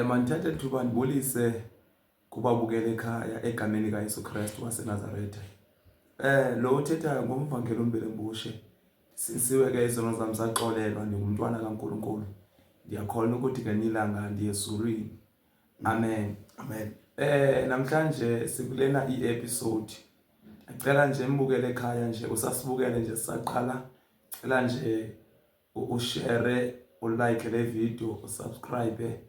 Mandithathe lithuba ndibulise kubabukela ekhaya egameni likaYesu Kristu waseNazaretha. Lo uthethayo ngumvangeli uMbelembushe. Sinsiwe ke izono zam zaxolelwa, ndingumntwana kaNkulunkulu. Ndiyakholwa ukuthi ngelinye ilanga ndiye ezulwini. Amen. Amen. Namhlanje sikulena i-episode. Cela nje mbukele ekhaya nje usasibukele nje sisaqala. Cela nje ushare, ulike le video, usubscribe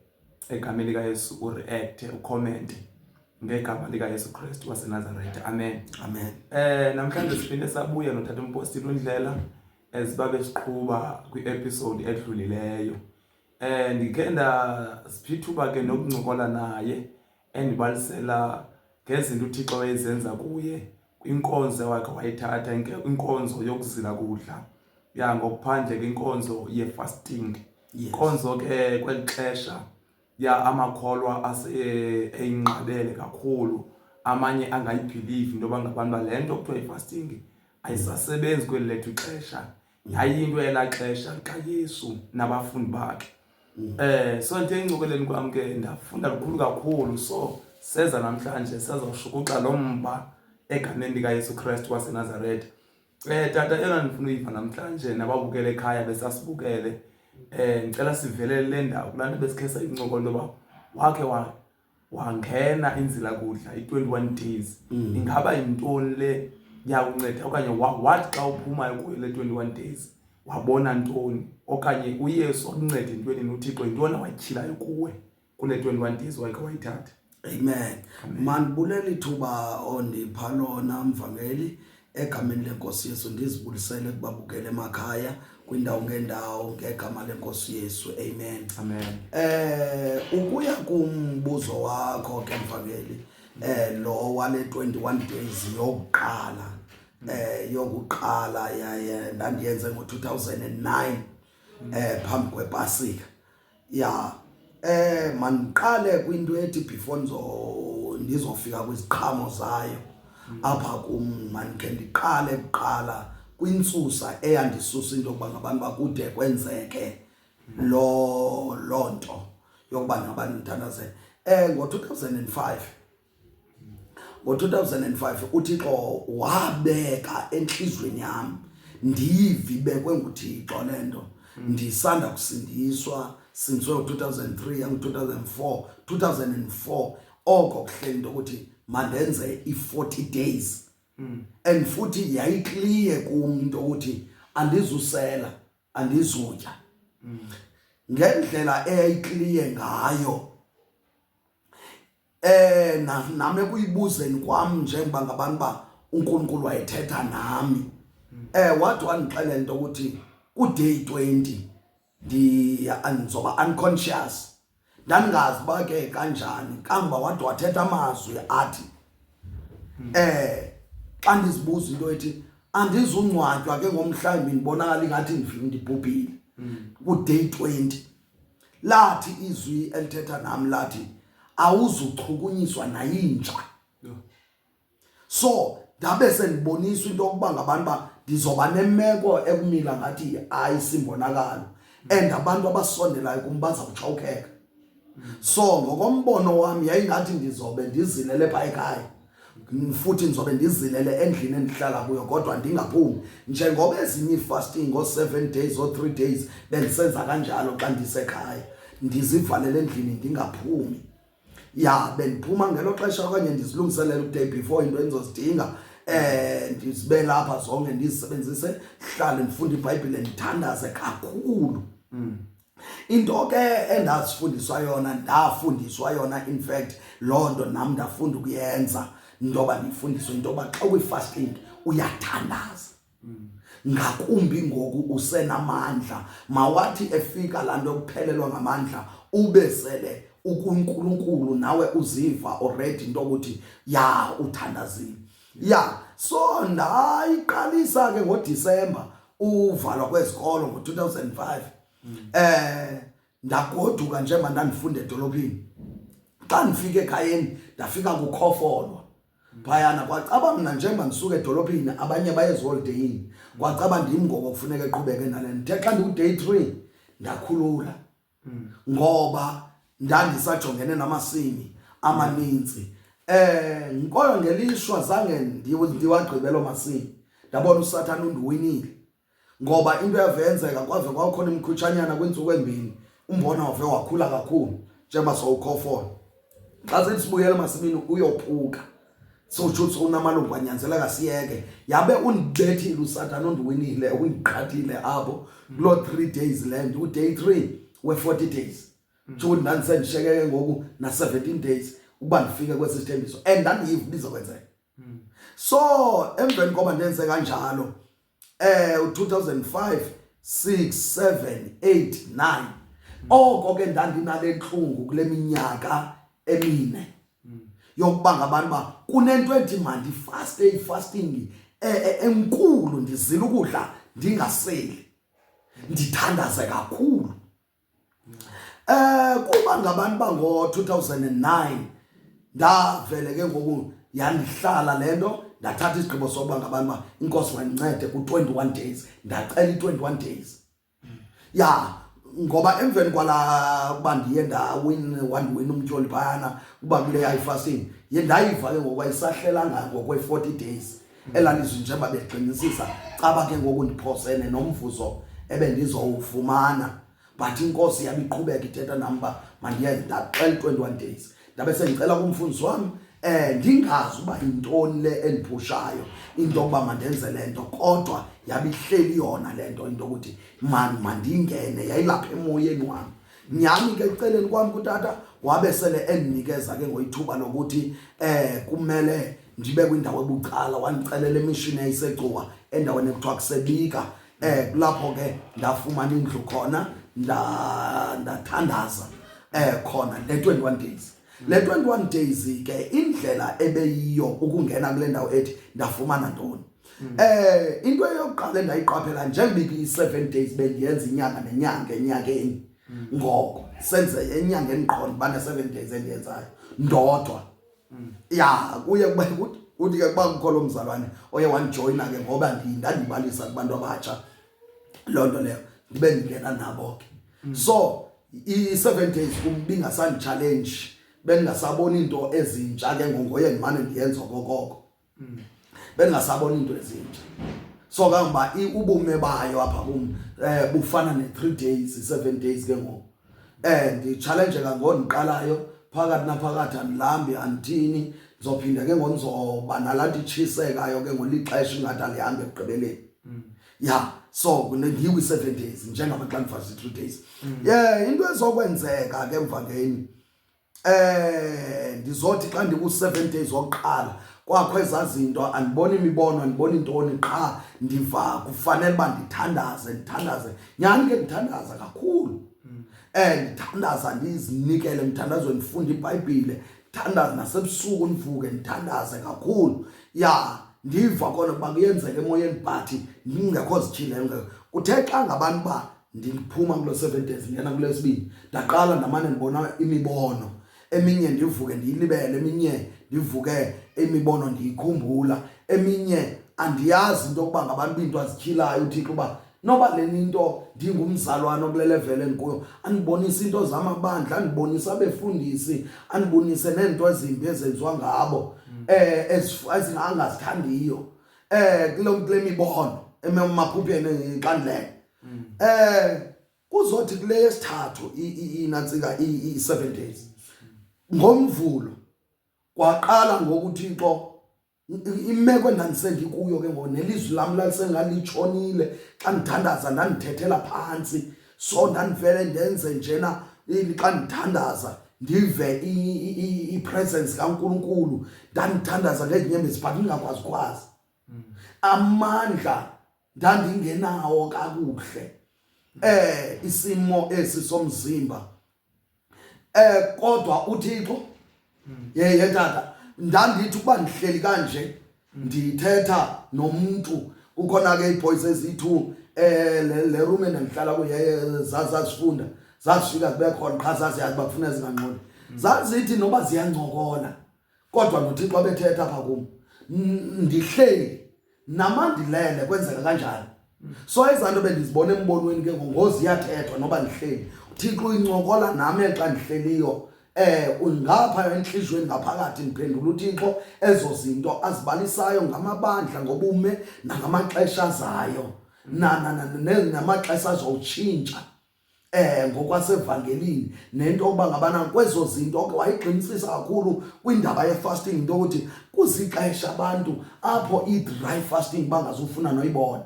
egameni likaYesu, ureact, ucomment ngegama likaYesu Kristu waseNazaretha. Amen. Amen. Namhlanje siphinde sabuya notata uMpostile uNdlela ezibabe siqhuba kwi-episode edlulileyo. Ndikhe ndasiphithuba ke nokuncokola naye endibalisela ngezinto uThixo wayezenza kuye kwinkonzo wakhe wayithatha, inkonzo yokuzila kudla, ya ngokuphandle ke inkonzo ye-fasting. Inkonzo ke kweli xesha ya amakholwa ase eyinqabele kakhulu, amanye angayibhilivi into yoba ngabantu uba le nto kuthiwa yi-fasting ayisasebenzi kweli lethu ixesha. Yayinto elaa xesha likaYesu nabafundi bakhe. So nje encokoleni kwam ke ndafunda lukhulu kakhulu, so seza namhlanje sezawushukuxa lo mba egameni likaYesu Kristu waseNazaretha. Tata, eyona ndifuna uyiva namhlanje nababukele ekhaya besasibukele, ndicela sivelele le ndawo kulaa nto besikhe sayincokola into yoba wakhe wangena inzila kudla i-21 days. Ingaba yintoni le yakunceda okanye wathi xa uphumayo kuyo le 21 days wabona ntoni, okanye uYesu wakunceda entwenini, uThixo yintoni awayityhilayo kuwe kule 21 days wakhe wayithatha? Amen. Mandibulela ithuba ondipha lona mvangeli egameni lenkosi Yesu, ndizibulisele kubabukele emakhaya kwindawo ngendawo ngegama lenkosi Yesu. Amen. Amen. Ukuya kumbuzo wakho ke mvangeli, lo wale 21 days yokuqala, yokuqala yaye ndandiyenze ngo-2009 phambi kwePasika. Ya, mandiqale kwinto ethi before ndizofika kwiziqhamo zayo apha kum, mandikhe ndiqale kuqala kwintsusa eyandisusa into yokuba ngabantu bakude kwenzeke lo nto yokuba ngabantu ndithandazele. Ngo-2005, ngo-2005 uThixo wabeka entliziyweni yam, ndiyive ibekwe nguThixo le nto. Ndisanda kusindiswa, sindiswe ngo-2003, yangu-2004, 2004 oko kuhleli into yokuthi mandenze i-40 days. And futhi yayikliye kum into yokuthi andizusela, andizutya. Ngendlela eyayikliye ngayo, nami ekuyibuzeni kwam njengoba ngabantu ba uNkulunkulu wayethetha nami, wathi wandixelela into ukuthi ku-day 20 ndizoba unconscious. Ndandingazi uba ke kanjani, kangoba wade wathetha amazwi athi, xa ndizibuza into ethi andizungcwatywa ke ngomhlawumbi ndibonakala ingathi ndibhubhile ku-day 20, lathi izwi elithetha nam lathi awuzuchukunyiswa nayinja. So ndabe sendiboniswa into yokuba ngabantu ba ndizoba nemeko ekumila ngathi ayisimbonakalo, and abantu abasondelayo kum baza kutshawukeka. So ngokombono wam yayingathi ndizobe ndizilele phaa ekhaya, futhi ndizobe ndizilele endlini endihlala kuyo, kodwa ndingaphumi, njengoba ezinye ii-fasting ngoo-7 days oo-3 days bendisenza kanjalo xa ndisekhaya, ndizivalele endlini ndingaphumi. Ya, bendiphuma ngelo xesha okanye ndizilungiselele uday before into endizozidinga, ndizibe lapha zonke ndizisebenzise, hlale ndifunde iBhayibhile, ndithandaze kakhulu. Into ke endazifundiswa yona, ndafundiswa yona, in fact loo nto nam ndafunda ukuyenza, intoba ndifundiswe into yoba xa ukwi-fasting uyathandaza, ngakumbi ngoku usenamandla. Mawathi efika laa nto yokuphelelwa ngamandla, ube sele ukuNkulunkulu nawe uziva already into yokuthi ya uthandazile. Ya, so ndayiqalisa ke ngoDisemba, uvalwa kwezikolo ngo-2005. Ndagoduka njengoba ndandifunda edolophini. Xa ndifika ekhayeni ndafika kukhofolwa phayana, kwacaba mna njengoba ndisuka edolophini abanye baye eziholideyini, kwacaba ndim ngoko kufuneka eqhubeke nale. Ndithe xa ndiku-day 3 ndakhulula, ngoba Ndandisajongene namasimi amaninzi. Nkoyo ngelishwa zange ndiwagqibe loo masimi. Ndabona uSathana undiwinile. Ngoba into yavenzeka kwave kwakhona imikhutshanyana kwiintsuku embini, umbona wave wakhula kakhulu njengoba sowukhofona. Xa sithi sibuyela emasimini uyophuka. Sotsho uthi unamalungu anyanzeleka siyeke. Yabe undibethile uSathana, undiwinile, undiqhathile apho kuloo 3 days le nto, uday 3 we-40 days. Tsho ukuthi ndandisendisheke ke ngoku na-17 days ukuba ndifike kwesi sithembiso, and ndandiyiva uba izokwenzeka. So emveni koba ndenze kanjalo, u-2005, 6, 7, 8, 9, oko ke ndandinale ntlungu kule minyaka emine yokuba ngabantu ba kunento ethi mandifaste, ifasting enkulu, ndizila ukudla ndingaseli, ndithandaze kakhulu. Kuba ngabantu bango 2009 ndavele ke ngoku yandihlala lento, ndathatha isigqibo sokuba ngabantu ba inkosi wandincede ku 21 days, ndacela i-21 days. Ya, ngoba emveni kwala kuba ndiye ndawin, wandiwina umtyholi phayana kuba kule ayifasting, ye ndayiva ke ngoku ayisahlelanga ngokwe-40 days elalizwi njengoba begxinisisa, caba ke ngoku ndiphosene nomvuzo ebendizowufumana. But inkosi yabiqhubeka ithetha nam uba mandiyenze, ndaxela i-21 days. Ndabe sendicela kumfundisi wami, ndingazi uba yintoni le endiphushayo into yokuba mandenze le nto, kodwa yabihleli yona le nto, into yokuthi mandingene, yayilapha emoyeni wami. Nyhani ke eceleni kwami kutata wabe sele endinikeza ke ngoyithuba lokuthi kumele ndibe kwindawo ebucala, wandicelela emishini eyayiseGcuwa endaweni ekuthiwa kusebika. Kulapho ke ndafumana indlu khona, ndathandaza khona le 21 days. Le 21 days ke indlela ebeyiyo ukungena kule ndawo ethi ndafumana ntoni. Into eyokuqala endayiqaphela, njengoba i-7 days bendiyenza inyanga nenyanga enyakeni, ngoko senze enyangeni qho ndiba ne-7 days endiyenzayo ndodwa. Ya, kuye kube kuthi ke kuba kukho lo mzalwane oye wandijoyina ke, ngoba ndandibalisa kubantu abatsha loo nto leyo, ndibe ndingena nabo ke. So i-7 days kum bingasandi-challenge, bendingasaboni into ezintsha ke ngongoye ndimane ndiyenza okokoko, bendingasaboni into ezintsha. So kangoba ubume bayo apha kum bufana ne-3 days, i-7 days ke ngoku, ndichallengeka ngondiqalayo phakathi naphakathi, andilambi, andithini, ndizophinda ke ngoku, nalaa nto itshisekayo ke ngolixesha ingathi alihambi ekugqibeleni. Ya, so ndikwi-7 days njengaba xa ndifase i-3 days. Yeah, into ezokwenzeka ke mvangeni, ndizothi xa ndiku-7 days wokuqala kwakho ezaa zinto, andiboni imibono, andiboni ntoni, qha ndiva kufanele uba ndithandaze, ndithandaze nyhani ke, ndithandaza kakhulu. Ndithandaza, ndizinikele emthandazweni, ndifunda iBhayibhile, ndithandaze nasebusuku, ndivuke ndithandaze kakhulu. Ya, ndiva kona ukuba kuyenzeka emoyeni, but ndingekho zityhilelo. Kuthe xa ngabantu uba ndiphuma kulo 7 days ndingena kule sibini, ndaqala ndamane ndibona imibono eminye, ndivuke ndiyilibele, eminye ndivuke imibono ndiyikhumbula, eminye andiyazi into yokuba ngabantu into azityhilayo uThixo, uba noba lena into ndingumzalwane okule level endikuyo, andibonise into zamabandla, andibonise abefundisi, andibonise neento ezimbi ezenziwa ngabo ezingangazithandiyo kule mibono emaphupheni xa ndilele. Kuzothi kule yesithathu inantsika i-7 days ngomvulo kwaqala ngokuThixo imeko endandisendikuyo ke ngoku, nelizwi lam lalisengalitshonile, xa ndithandaza ndandithethela phantsi, so ndandivele ndenze njena xa ndithandaza, ndive i-presence kaNkulunkulu. Ndandithandaza ngezinyembezi, but ndingakwazi kwazi amandla ndandingenawo kakuhle, isimo esi somzimba. Kodwa uThixo ye tata, ndandithi ukuba ndihleli kanje ndithetha nomuntu, kukhona ke iboys eziyi-2 le room endandihlala kuyo, zazifunda, zazifika zibe khona, qha zaziyazi uba kufuneka zingangxoli. Zazithi noba ziyancokola, kodwa noThixo abethetha apha kum. Ndihleli namandilele, kwenzeka kanjani? So ezaa nto bendizibona embonweni ke ngoziyathethwa noba ndihleli, uThixo uyincokola nam xa ndihleliyo. Ungapha enhliziyweni ngaphakathi ndiphendula uThixo ezo zinto azibalisayo ngamabandla ngobume nangamaxesha azayo namaxesha azowutshintsha ngokwasevangelini, nento yokuba ngabana kwezo zinto ke wayigxinisisa kakhulu kwindaba ye-fasting, into yokuthi kuzixesha abantu apho i-dry fasting bangazufuna noyibona,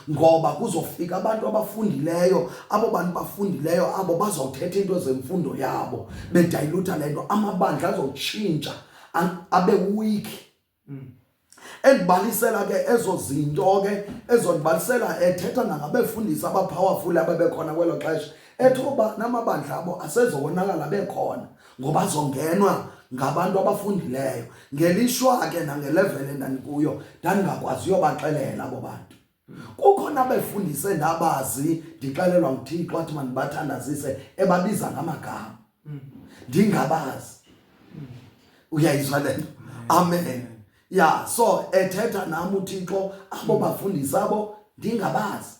ngoba kuzofika abantu abafundileyo. Abo bantu bafundileyo abo bazawuthetha into zemfundo yabo, bedayilutha le nto. Amabandla azotshintsha abe weak. Endibalisela ke ezo zinto ke, ezondibalisela ethetha nangabefundisi abapowerful ababekhona kwelo xesha, ethi uba namabandla abo asezowonakala bekhona ngoba azongenwa ngabantu abafundileyo. Ngelishwa ke nangelevel endandikuyo, ndandingakwazi uyobaxelela abo bantu. Kukhona abefundisi endabazi ndixelelwa nguThixo athi mandibathandazise, ebabiza ngamagama, ndingabazi. Uyayizwa le nto? Amen. Ya, so ethetha nam uThixo abo bafundisi abo ndingabazi.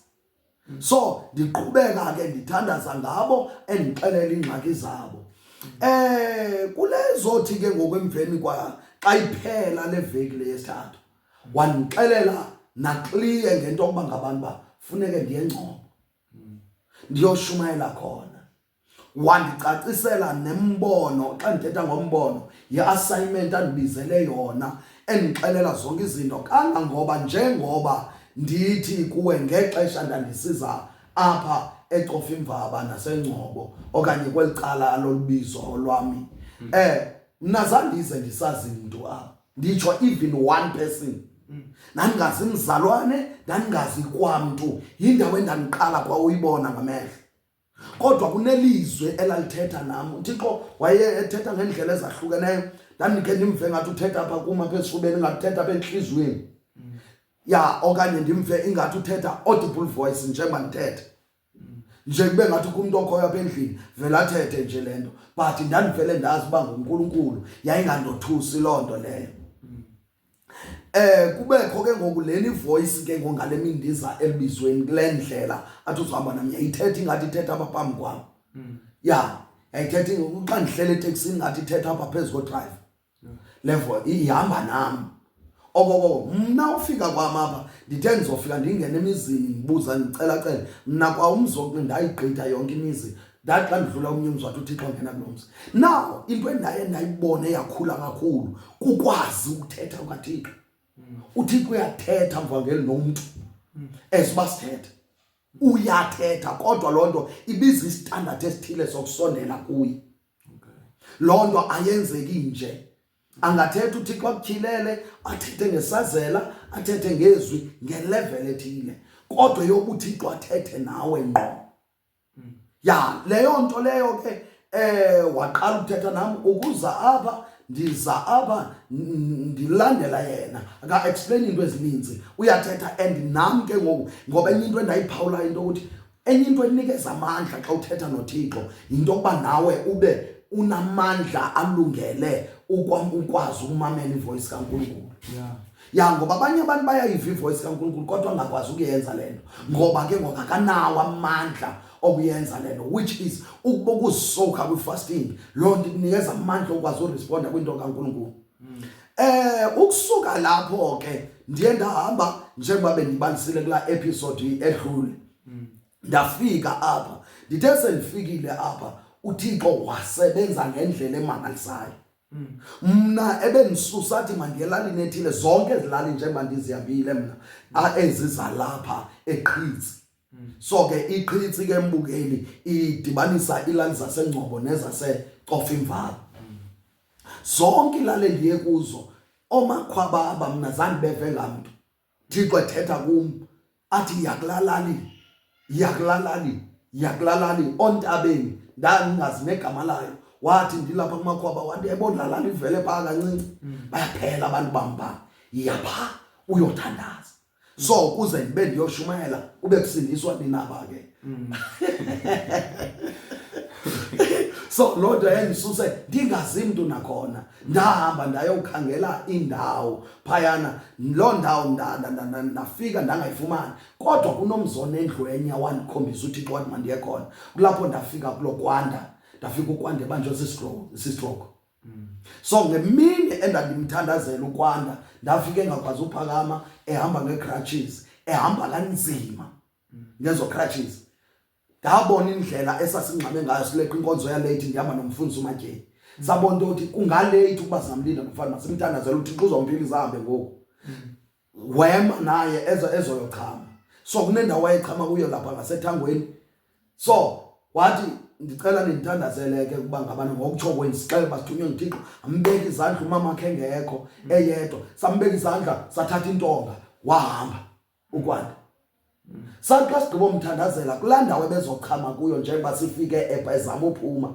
So ndiqhubeka ke ndithandaza ngabo, endixelela iingxaki zabo. Kulezothi ke ngokwemveni kwa xa iphela le veki le yesithathu, wandixelela nakliye ngento yokuba ngabantu ba funeke ndiye eNgcobo ndiyoshumayela khona. Wandicacisela nembono. Xa ndithetha ngombono, yi-assignment andibizele yona, endixelela zonke izinto. Kangangoba njengoba ndithi kuwe, ngexesha ndandisiza apha eCofimvaba naseNgcobo okanye kweli cala lolubizo lwami, mna zandize ndisazi mntu apha, nditsho even one person. Ndandingazi mzalwane, ndandingazi kwamntu, yindawo endandiqala kwa uyibona ngamehlo. Kodwa kunelizwe elalithetha nam. UThixo waye ethetha ngeendlela ezahlukeneyo. Ndandikhe ndimve ngathi uthetha apha kum apha esifubeni, ingathi uthetha apha entliziyweni ya, okanye ndimve ingathi uthetha audible voice njengoba ndithetha nje, kube ngathi kukho umntu okhoyo apha endlini, vele athethe nje le nto. But ndandivele ndazi uba nguNkulunkulu, yayingandothusi loo nto leyo. Kubekho ke ngoku leni voice ke ngongale mini ndiza elibizweni kule ndlela athi uzohamba nam, yayithetha ingathi ithetha apha phambi kwam. Ya, yayithetha xa ndihlele eteksini ngathi ithetha apha phezu kodriver level, ihamba nam okoko. Mna ufika kwam apha, ndithe ndizofika ndingene emizini ndibuza, ndicela-cela. Mna kwa umzi ndayigqitha yonke imizi. Ndathi xa ndidlula omnye umzi, wathi uThixo ngena kulo mzi. Now into endaye ndayibona eyakhula kakhulu kukwazi ukuthetha kukaThixo. UThixo uyathetha, mvangeli, nomntu as uba sithetha, uyathetha, kodwa loo nto ibiza istandard esithile sokusondela kuye. Loo nto ayenzeki nje. Angathetha uThixo akutyhilele, athethe ngesazela, athethe ngezwi ngelevel ethile, kodwa yokuba uThixo athethe nawe ngqo, ya, leyo nto leyo ke. Waqala ukuthetha nam ukuza apha. Ndiza apha ndilandela yena, aka explain into ezininzi, uyathetha. And nam ke ngoku, ngoba enye into endayiphawulayo into ukuthi enye into enikeza amandla xa uthetha noThixo yinto yokuba nawe ube unamandla alungele ukwazi ukumamela ivoice kaNkulunkulu. Ya, ngoba abanye abantu bayayiva ivoice kaNkulunkulu kodwa angakwazi ukuyenza le nto, ngoba ke ngoku akanawo amandla okuyenza le nto, which is ukuba ukuzisoka kwi-fasting. Loo nto ikunikeza amandla okwazi uresponda kwinto kaNkulunkulu. Ukusuka lapho ke ndiye ndahamba njengoba bendibalisile kulaa episode edlule. Ndafika apha. Ndithe sendifikile apha, uThixo wasebenza ngendlela emangalisayo. Mna ebendisusa athi mandiye elalini ethile, zonke ezilali njengoba ndizihambile mna, ezi zalapha eQhitsi. So ke iQhitsi ke, mbukeli, idibanisa ilali zaseNgcobo nezaseCofimvaba. Zonke ilali endiye kuzo, omakhwababa, mna zange beve ngamntu. Thixo ethetha kum athi yakulalali, yakulalali, yakulalali ontabeni, ndandingazi negama layo. Wathi ndilapha kumakhwaba, wathi yayibona lalali ivele phaa kancinci, bayaphela abantu bam phaa, yiya phaa uyothandaza. So ukuze ndibe ndiyoshumayela kube kusindiswa ninaba ke. So loo nto yayindisuse ndingazi mntu nakhona. Ndahamba ndayokhangela indawo phayana, loo ndawo ndafika ndangayifumani, kodwa kunomzi onendlu enye wandikhombisa uThixo, wathi mandiye khona. Kulapho ndafika kulo Kwanda, ndafika uKwanda ebanjwe sistroke. So ngemini endandimthandazela uKwanda, ndafika engakwazi uphakama, ehamba ngee-crutches, ehamba kanzima ngezo crutches. Ndabona indlela esasingxame ngayo sileqa inkonzo yaleyithi, ndihamba nomfundisi uMatyeni. Sabona into yokuthi kungaleyithi ukuba singamlinda mfana, masimthandazela, uThixo uzomphilisa ahambe ngoku. Wema naye ezoyochama. So kunendawo wayechama kuyo lapha ngasethangweni. So wathi, "Ndicela nindithandazele ke ukuba ngabana ngokutsho kwenu sixele uba sithunywe nguThixo." Ambeka izandla, umama akhe engekho, eyedwa. Sambeka izandla, sathatha intonga, wahamba uKwanda. Sathi xa sigqiba umthandazela kulaa ndawo ebezochama kuyo, njengoba sifike ebha ezama uphuma,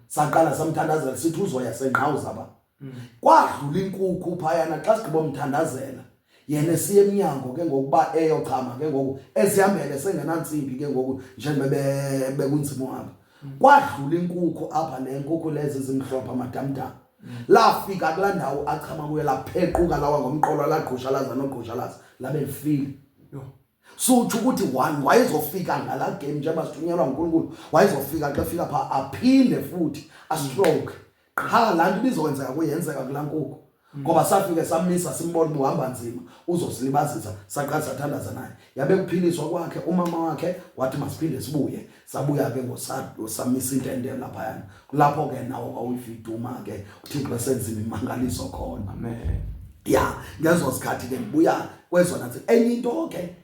saqala samthandazela sithi uzoya sengqawuza ba. Kwadlula inkukhu phayana. Xa sigqiba umthandazela, yena esiya emnyango ke ngokuba eyochama ke ngoku, ezihambele sengenantsimbi ke ngoku njengoba bekunzima uhamba. Kwadlula inkukhu apha, le nkukhu lezi zimhlophe, amadamdam. Lafika kulaa ndawo achama kuyo, laphequka, lawa ngomqolo, lagqushalaza nogqushalaza, labe lifile. Sutsho ukuthi one wayezofika ngalaa game njengoba sithunyelwa nguNkulunkulu, wayezofika xa efika phaa aphinde futhi astroke. Qha laa nto ibizokwenzeka kuye yenzeka kulaa nkukhu, ngoba safike samisa, simbona uba uhamba nzima, uzosilibazisa. Saqala sathandaza naye, yabe kuphiliswa kwakhe. Umama wakhe wathi masiphinde sibuye. Sabuya ke ngosamisa intente laphayana. Kulapho ke nawo kwawuyividuma ke uThixo esenza imimangaliso khona. Amen. Ya, ngezo sikhathi ke ndibuya kwezona enye into ke,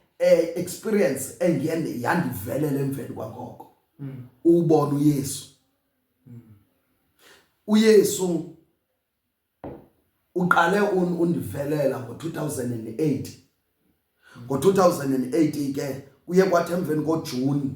experience engiye yandivelela emveni kwakoko, ubona uYesu. UYesu uqale undivelela ngo-2008. Ngo-2008 ke kuye kwathi emveni koJuni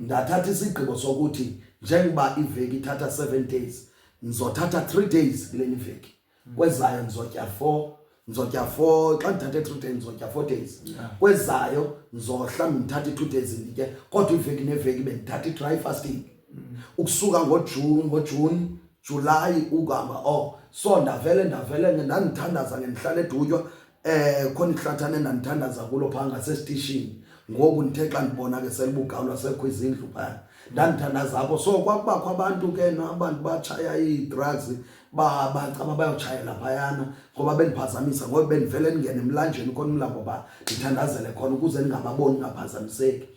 ndathatha isigqibo sokuthi njengoba iveki ithatha 7 days, ndizothatha 3 days kule iveki kwezayo, ndizotya 4, ndizotya 4. Xa ndithathe 3 days, ndizotya 4 days. Kwezayo ndizohlawumbi ndithathe i-2 days nditye, kodwa iveki neveki bendithatha i-dry fasting ukusuka ngoJuni, July ukuhamba. Oh, so ndavele ndandithandaza ngendihlala eDutywa. Khona ihlathana endandithandaza kulo phaa ngasesitishini. Ngoku ndithe xa ndibona ke selibugawulwa, sekho izindlu phaya, ndandithandaza apho. So kwakubakho abantu ke, nabantu batshaya ii-drugs, bacaba bayotshayela phayana ngoba bendiphazamisa, ngoba bendivele ndingene emlanjeni, khona umlambo phaa, ndithandazele khona ukuze ndingababoni, ndingaphazamiseki.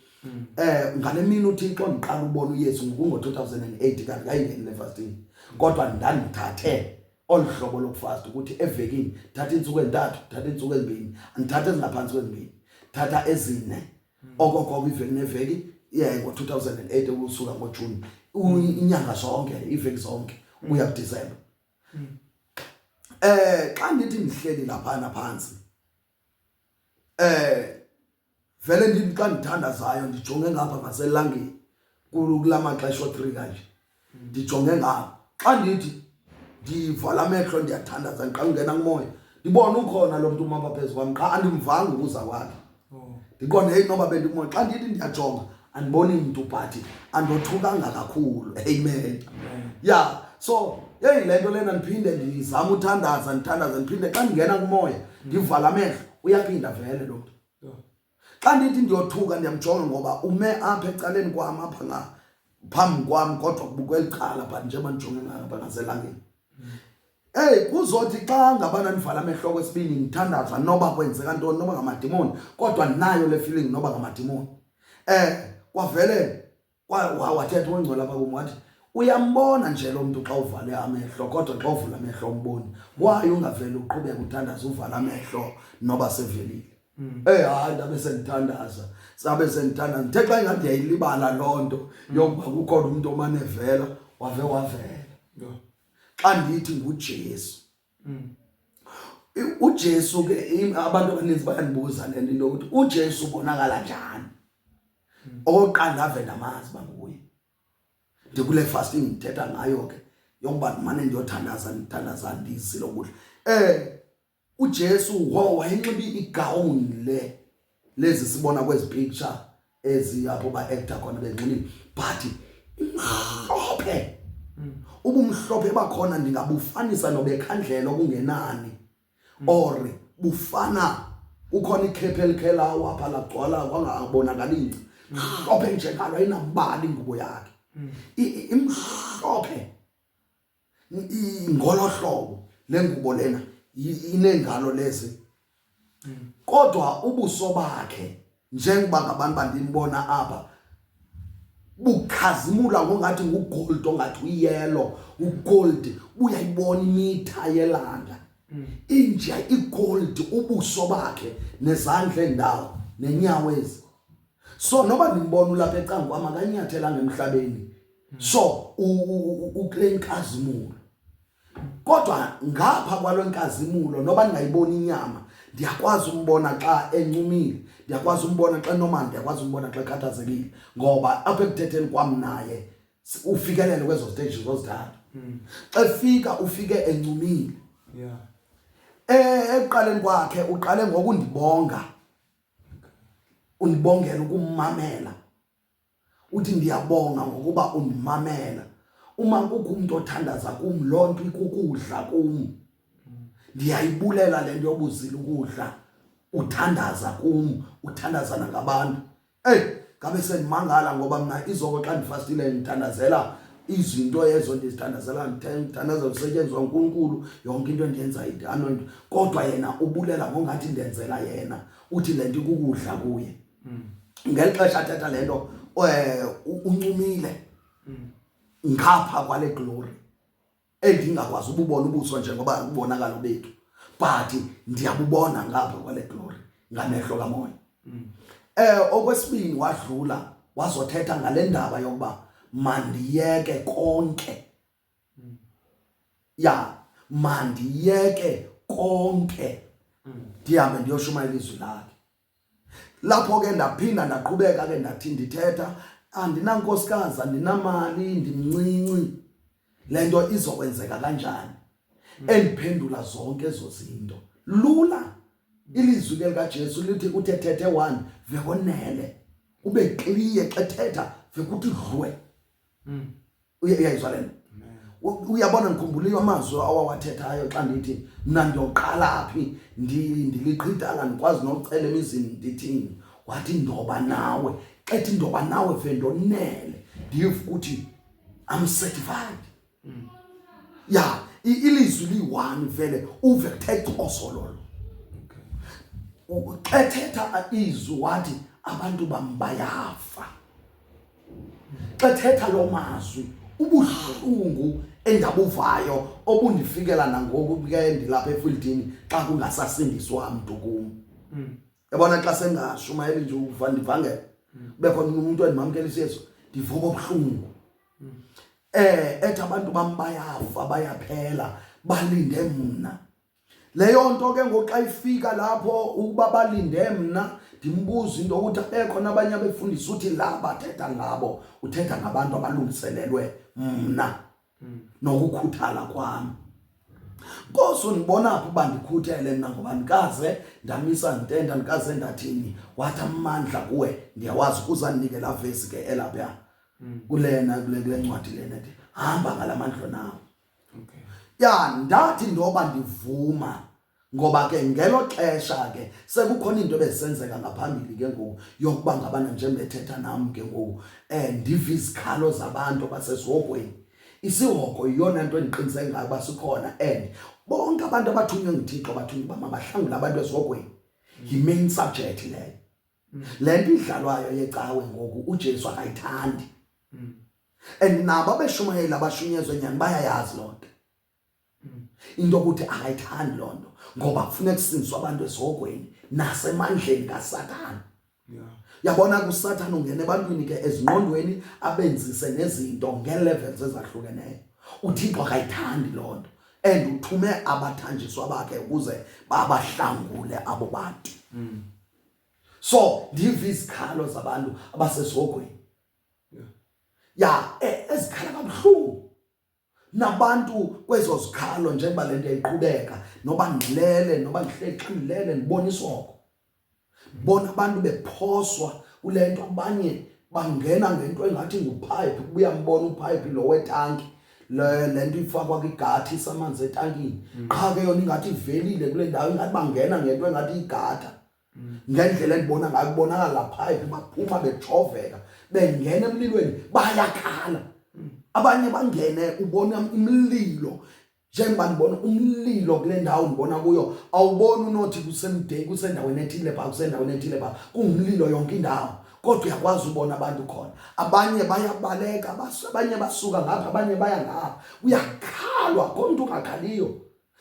Ngale mini uThixo ndiqala ubona uYesu ngokungo-2008, kanti kayingeni le fasting, kodwa ndandithathe olu hlobo lokufasta ukuthi evekini thatha iintsuku ezintathu, thatha iintsuku ezimbini, andithathe ezingaphantsi kwezimbini, thatha ezine okokoko iveki neveki. Yeah, ngo-2008 ukusuka ngoJuni, inyanga zonke, iiveki zonke ukuya kuDisemba. Xa ndithi ndihleli laphana phantsi, vele ndithi xa ndithandazayo ndijonge ngapha ngaselangeni kula maxesha o-3 kanje, ndijonge ngapha. Xa ndithi ndivala amehlo ndiyathandaza, ndiqala ungena kumoya, ndibona ukhona lo mntu umapha phezu kwam, qha andimvanga ukuza kwakhe. Ndiqonde, "Heyi, noba bendikumoya." Xa ndithi ndiyajonga andiboni mntu, but andothukanga kakhulu. Amen. Ya, so heyi, le nto lena ndiphinde ndizame uthandaza, ndithandaza, ndiphinde xa ndingena kumoya ndivala amehlo, uyaphinda vele lo mntu. Xa ndithi ndiyothuka ndiyamjonga ngoba ume apha ecaleni kwam, apha nga phambi kwam, kodwa kubukweli cala, but njengoba ndijonge ngapha ngaselangeni. Hey, kuzothi xa ngabana ndivala amehlo kwesibini ndithandaza, noba kwenzeka ntoni, noba ngamadimoni, kodwa ndinayo le feeling noba ngamadimoni. Kwavele wathetha ungcwele apha kum, wathi, "Uyambona nje lo mntu xa uvale amehlo, kodwa xa uvula amehlo umboni. Why ungaveli uqhubeke uthandaza uvala amehlo noba sevelile?" Hayi, ndabe sendithandaza, sabe sendithandaza. Ndithe xa ingathi ndiyayilibala loo nto yokuba kukhona umntu omane evela, wave wavela. Xa ndithi nguJesu. UJesu ke, abantu abaninzi bayandibuza le nto, into yokuthi uJesu ubonakala njani. Okokuqala ndave ndamazi uba nguye ndikule fasting ndithetha ngayo ke, yokuba ndimane ndiyothandaza, ndithandaza, ndizile ukudla. UJesu wayenxiba igawuni le lezi sibona kwezi picture ezi apho ba-actor khona benxibile, but imhlophe. Ubumhlophe bakhona ndingabufanisa nobekhandlela okungenani or bufana kukhona ikhephe elikhelawo apha lagcwala kwangabonakali ingca mhlophe njengalo ayinambala ingubo yakhe imhlophe ngolo hlobo le ngubo lena ineengalo lezi kodwa ubuso bakhe njengoba ngabantu bandimbona apha bukhazimula ngongathi ngugold ongathi uyelo ugold buyayibona imitha yelanga inja igold ubuso bakhe nezandla endawo nenyawo ezi so noba ndimbona ulapha ecanga kwam akanyathelanga emhlabeni so ukule nkazimulo kodwa ngapha kwalo nkazimulo noba ndingayiboni inyama ndiyakwazi umbona xa encumile ndiyakwazi umbona xa enomali ndiyakwazi umbona xa ekhathazekile ngoba apha ekuthetheni kwam naye ufikelele kwezo stage zozithathu xa efika ufike encumile yeah ekuqaleni kwakhe uqale ngokundibonga undibongela ukummamela uthi ndiyabonga ngokuba undimamela uma kukho umuntu othandaza kum loo nto ikukudla kum ndiyayibulela le nto yobuzila ukudla uthandaza kum uthandaza nangabantu eyi ngabe sendimangala ngoba mna izoko xa ndifastile ndithandazela izinto ezo ndizithandazela ndithandazela usetyenziswa nguNkulunkulu yonke into endiyenza idanonto kodwa yena ubulela ngongathi ndenzela yena uthi le nto ikukudla kuye ngeli xesha athetha le nto um uncumile ngapha kwale glory endingakwazi ububona ubuso njengoba ubonakala bethu but ndiyabubona ngapha kwale glory ngamehlo kamoya okwesibini wadlula wazothetha ngale ndaba yokuba mandiyeke konke ya mandiyeke konke ndihambe ndiyoshumayela izwi lakhe lapho ke ndaphinda ndaqhubeka ke ndathi ndithetha andinankosikazi andinamali ndimncinci le nto izokwenzeka kanjani endiphendula zonke ezo zinto lula ilizwi ke likaJesu lithi uthe thethe one vekonele ube clear xa thetha vekuthi dlwe uyayizwa le nto uyabona ndikhumbula amazwi awawathethayo xa ndithi mna ndiyoqala phi ndiliqhitala ndikwazi nokucela emizini ndithini wathi ndoba nawe xa ethi ndoba nawe ve ndonele ndive ukuthi I'm certified ya ilizwi liyi-one vele uve kuthe cosololo xa ethetha izwi wathi abantu bam bayafa xa thetha loo mazwi ubuhlungu endabuvayo obundifikela nangoku ke ndilapha efildini xa kungasasindiswa mntu kum yabona xa sengashumayeli nje uva ndivangela kube khona umuntu endimamkela isiyesu ndiva obuhlungu ethi abantu bam bayafa bayaphela balinde mna leyo nto ke ngoku xa ifika lapho ukuba balinde mna ndimbuza into yokuthi abekho nabanye abefundisi uthi la bathetha ngabo uthetha ngabantu abalungiselelwe mna nokukhuthala kwam Nkosi undibona phi uba ndikhuthele mna ngoba ndikaze ndamisa ntenda ndikaze ndathini wathi amandla kuwe ndiyawazi ukuze andinike laa vesi ke elapha kulena kule kule ncwadi lena ethi hamba ngala mandla nawo Okay. Ya ndathi ndoba ndivuma ngoba ke ngelo xesha ke sekukhona into ebezisenzeka ngaphambili ke ngoku yokuba ngabana njengoba ethetha nam ke ngoku ndiva izikhalo zabantu abasesihogweni. Isihogo yiyona nto endiqiniseke ngayo uba sikhona and bonke abantu abathunywe nguThixo bathunywe uba mabahlangule abantu esihogweni. Yi-main subject leyo. Le nto idlalwayo yecawe ngoku uJesu akayithandi. And nabo abeshumayeli abashunyezwe nyani bayayazi loo nto into yokuthi akayithandi loo nto ngoba kufuneka kusindiswe abantu esihogweni nasemandleni kaSathane. Yabona kuSathane ungena ebantwini ke ezingqondweni abenzise nezinto ngee-levels ezahlukeneyo. UThixo akayithandi loo nto and uthume abathanjiswa bakhe ukuze babahlangule abo bantu. So ndiva izikhalo zabantu abasesihogweni ya ezikhala kabuhlungu nabantu kwezo zikhalo njengoba le nto yayiqhubeka noba ndilele noba ndihleli xa ndilele ndibona isoko bona abantu bephoswa kule nto abanye bangena ngento engathi nguphayiphi kubuya mbona uphayiphi lo wetanki Le nto ifakwa kwigathi isamanzi etankini. Qha ke yona ingathi ivelile kule ndawo, ingathi bangena ngento engathi igatha. Ngendlela endibona ngayo kubonakala la pipe, baphuma bejoveka bengena emlilweni, bayakhala. Abanye bangene ubona imililo, njengoba ndibona umlilo kule ndawo ndibona kuyo, awuboni unothi kusemde, kusendaweni ethile pha, kusendaweni ethile pha, kungumlilo yonke indawo, kodwa uyakwazi ubona abantu khona. Abanye bayabaleka, abanye basuka ngapha, abanye baya ngapha, uyakhalwa, akho mntu ungakhaliyo.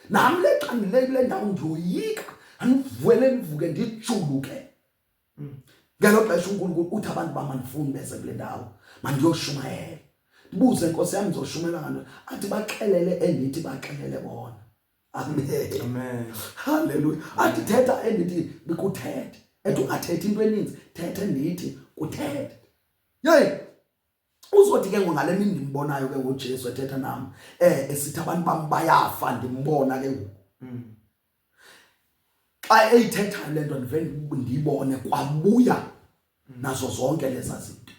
Nam le xa ndile kule ndawo ndiyoyika, andivuyele ndivuke ndijuluke. Ngelo xesha uNkulunkulu uthi abantu bam andifuni beze kule ndawo, mandiyoshumayela. Ndibuze, Nkosi yam, ndizoshumayela ngantoni? Athi baxelele endithi baxelele bona. Amen. Amen. Haleluya. Athi thetha endithi bikuthethe. Ethi ungathethi into eninzi, thetha endithi kuthethe. Yeyi, uzothi ke ngale mini ndimbonayo ke ngoJesu ethetha nam, esithi abantu bam bayafa, ndimbona ke ngoku. Xa eyithethayo le nto ndive ndiyibone kwabuya nazo zonke leza zinto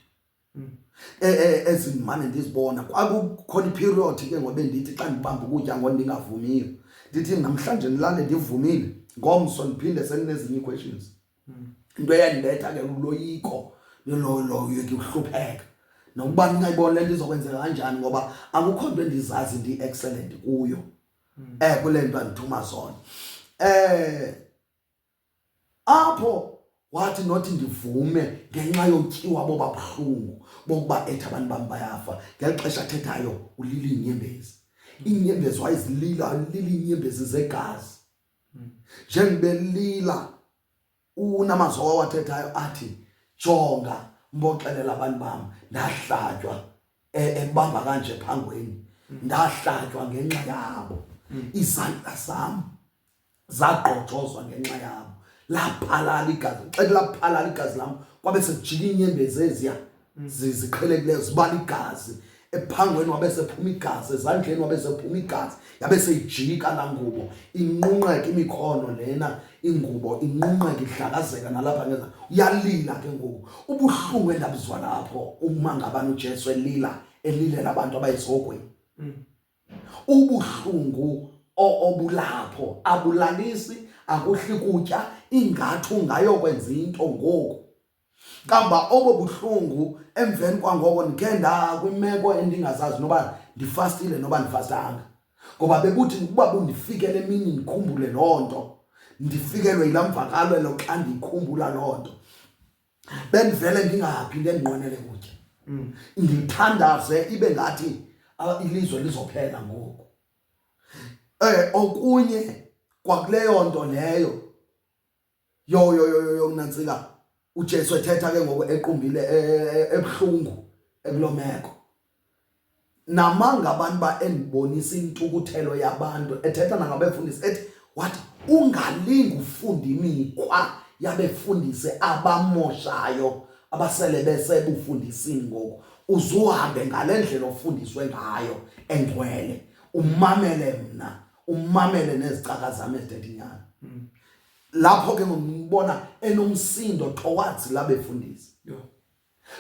ezindimane ndizibona. Kwakukhona iperiod ke ngoba bendithi xa ndibamba ukutya ngo ndingavumiyo, ndithi namhlanje ndilale ndivumile, ngomso ndiphinde sendinezinye ii-questions. Into eyandibetha ke luloyiko, loyika uhlupheka nokuba ndingayiboni le nto izokwenzeka kanjani, ngoba akukho nto endizazi ndiyi-excellent kuyo kule nto andithuma zona. Apho wathi nothi ndivume ngenxa yotyiwa boba buhlungu bokuba ethi abantu bam bayafa. Ngeli xesha athethayo ulila iinyembezi, iinyembezi wayezilila, ulila iinyembezi zegazi. Njengoba unamazwi awathethayo athi jonga mboxelela abantu bam, ndahlatywa ebamba kanje phangweni, ndahlatywa ngenxa yabo, izandla zam zagqojozwa ngenxa yabo, laphalala igazi. Xa laphalala igazi lam kwabe sekujika iinyembezi eziya ziqhelekileyo zibala igazi ephangweni, wabe sephuma igazi ezandleni, wabe sephuma igazi, yabe seyijika laa ngubo, inqunqeka imikhono lena, ingubo inqunqeka idlakazeka nalapha ngeza. Uyalila ke ngoku, ubuhlungu endabuzwa lapho uma ngabani uJesu elila, elilela abantu abayisihogweni. Ubuhlungu obulapho abulalisi, akuhli kutya, ingathi ungayokwenza into ngoku. Kamba obo buhlungu emveni kwangoko ndikhe ndakwimeko endingazazi noba ndifastile noba ndifastanga, ngoba bekuthi ukuba bundifikele emini ndikhumbule loo nto, ndifikelwe yilaa mvakalelo xa ndiyikhumbula loo nto, bendivele ndingaphinde ndinqwenele kutya. Ndithandaze ibe ngathi ilizwe lizophela ngoku. Okunye kwakuleyo nto leyo yo yo yo yo nantsika uJesu ethetha ke ngoku equmbile, ebuhlungu ekuloo meko, namanga abantu ba endibonisa intukuthelo yabantu, ethetha nangabefundisi, ethi wathi ungalingi ufunda imikhwa yabefundisi abamoshayo abasele besebufundisini ngoku, uzuhambe ngale ndlela ofundiswe ngayo engcwele, umamele mna, umamele nezicaka zam ezithetha inyani. Lapho ke ngombona enomsindo towards labefundisi.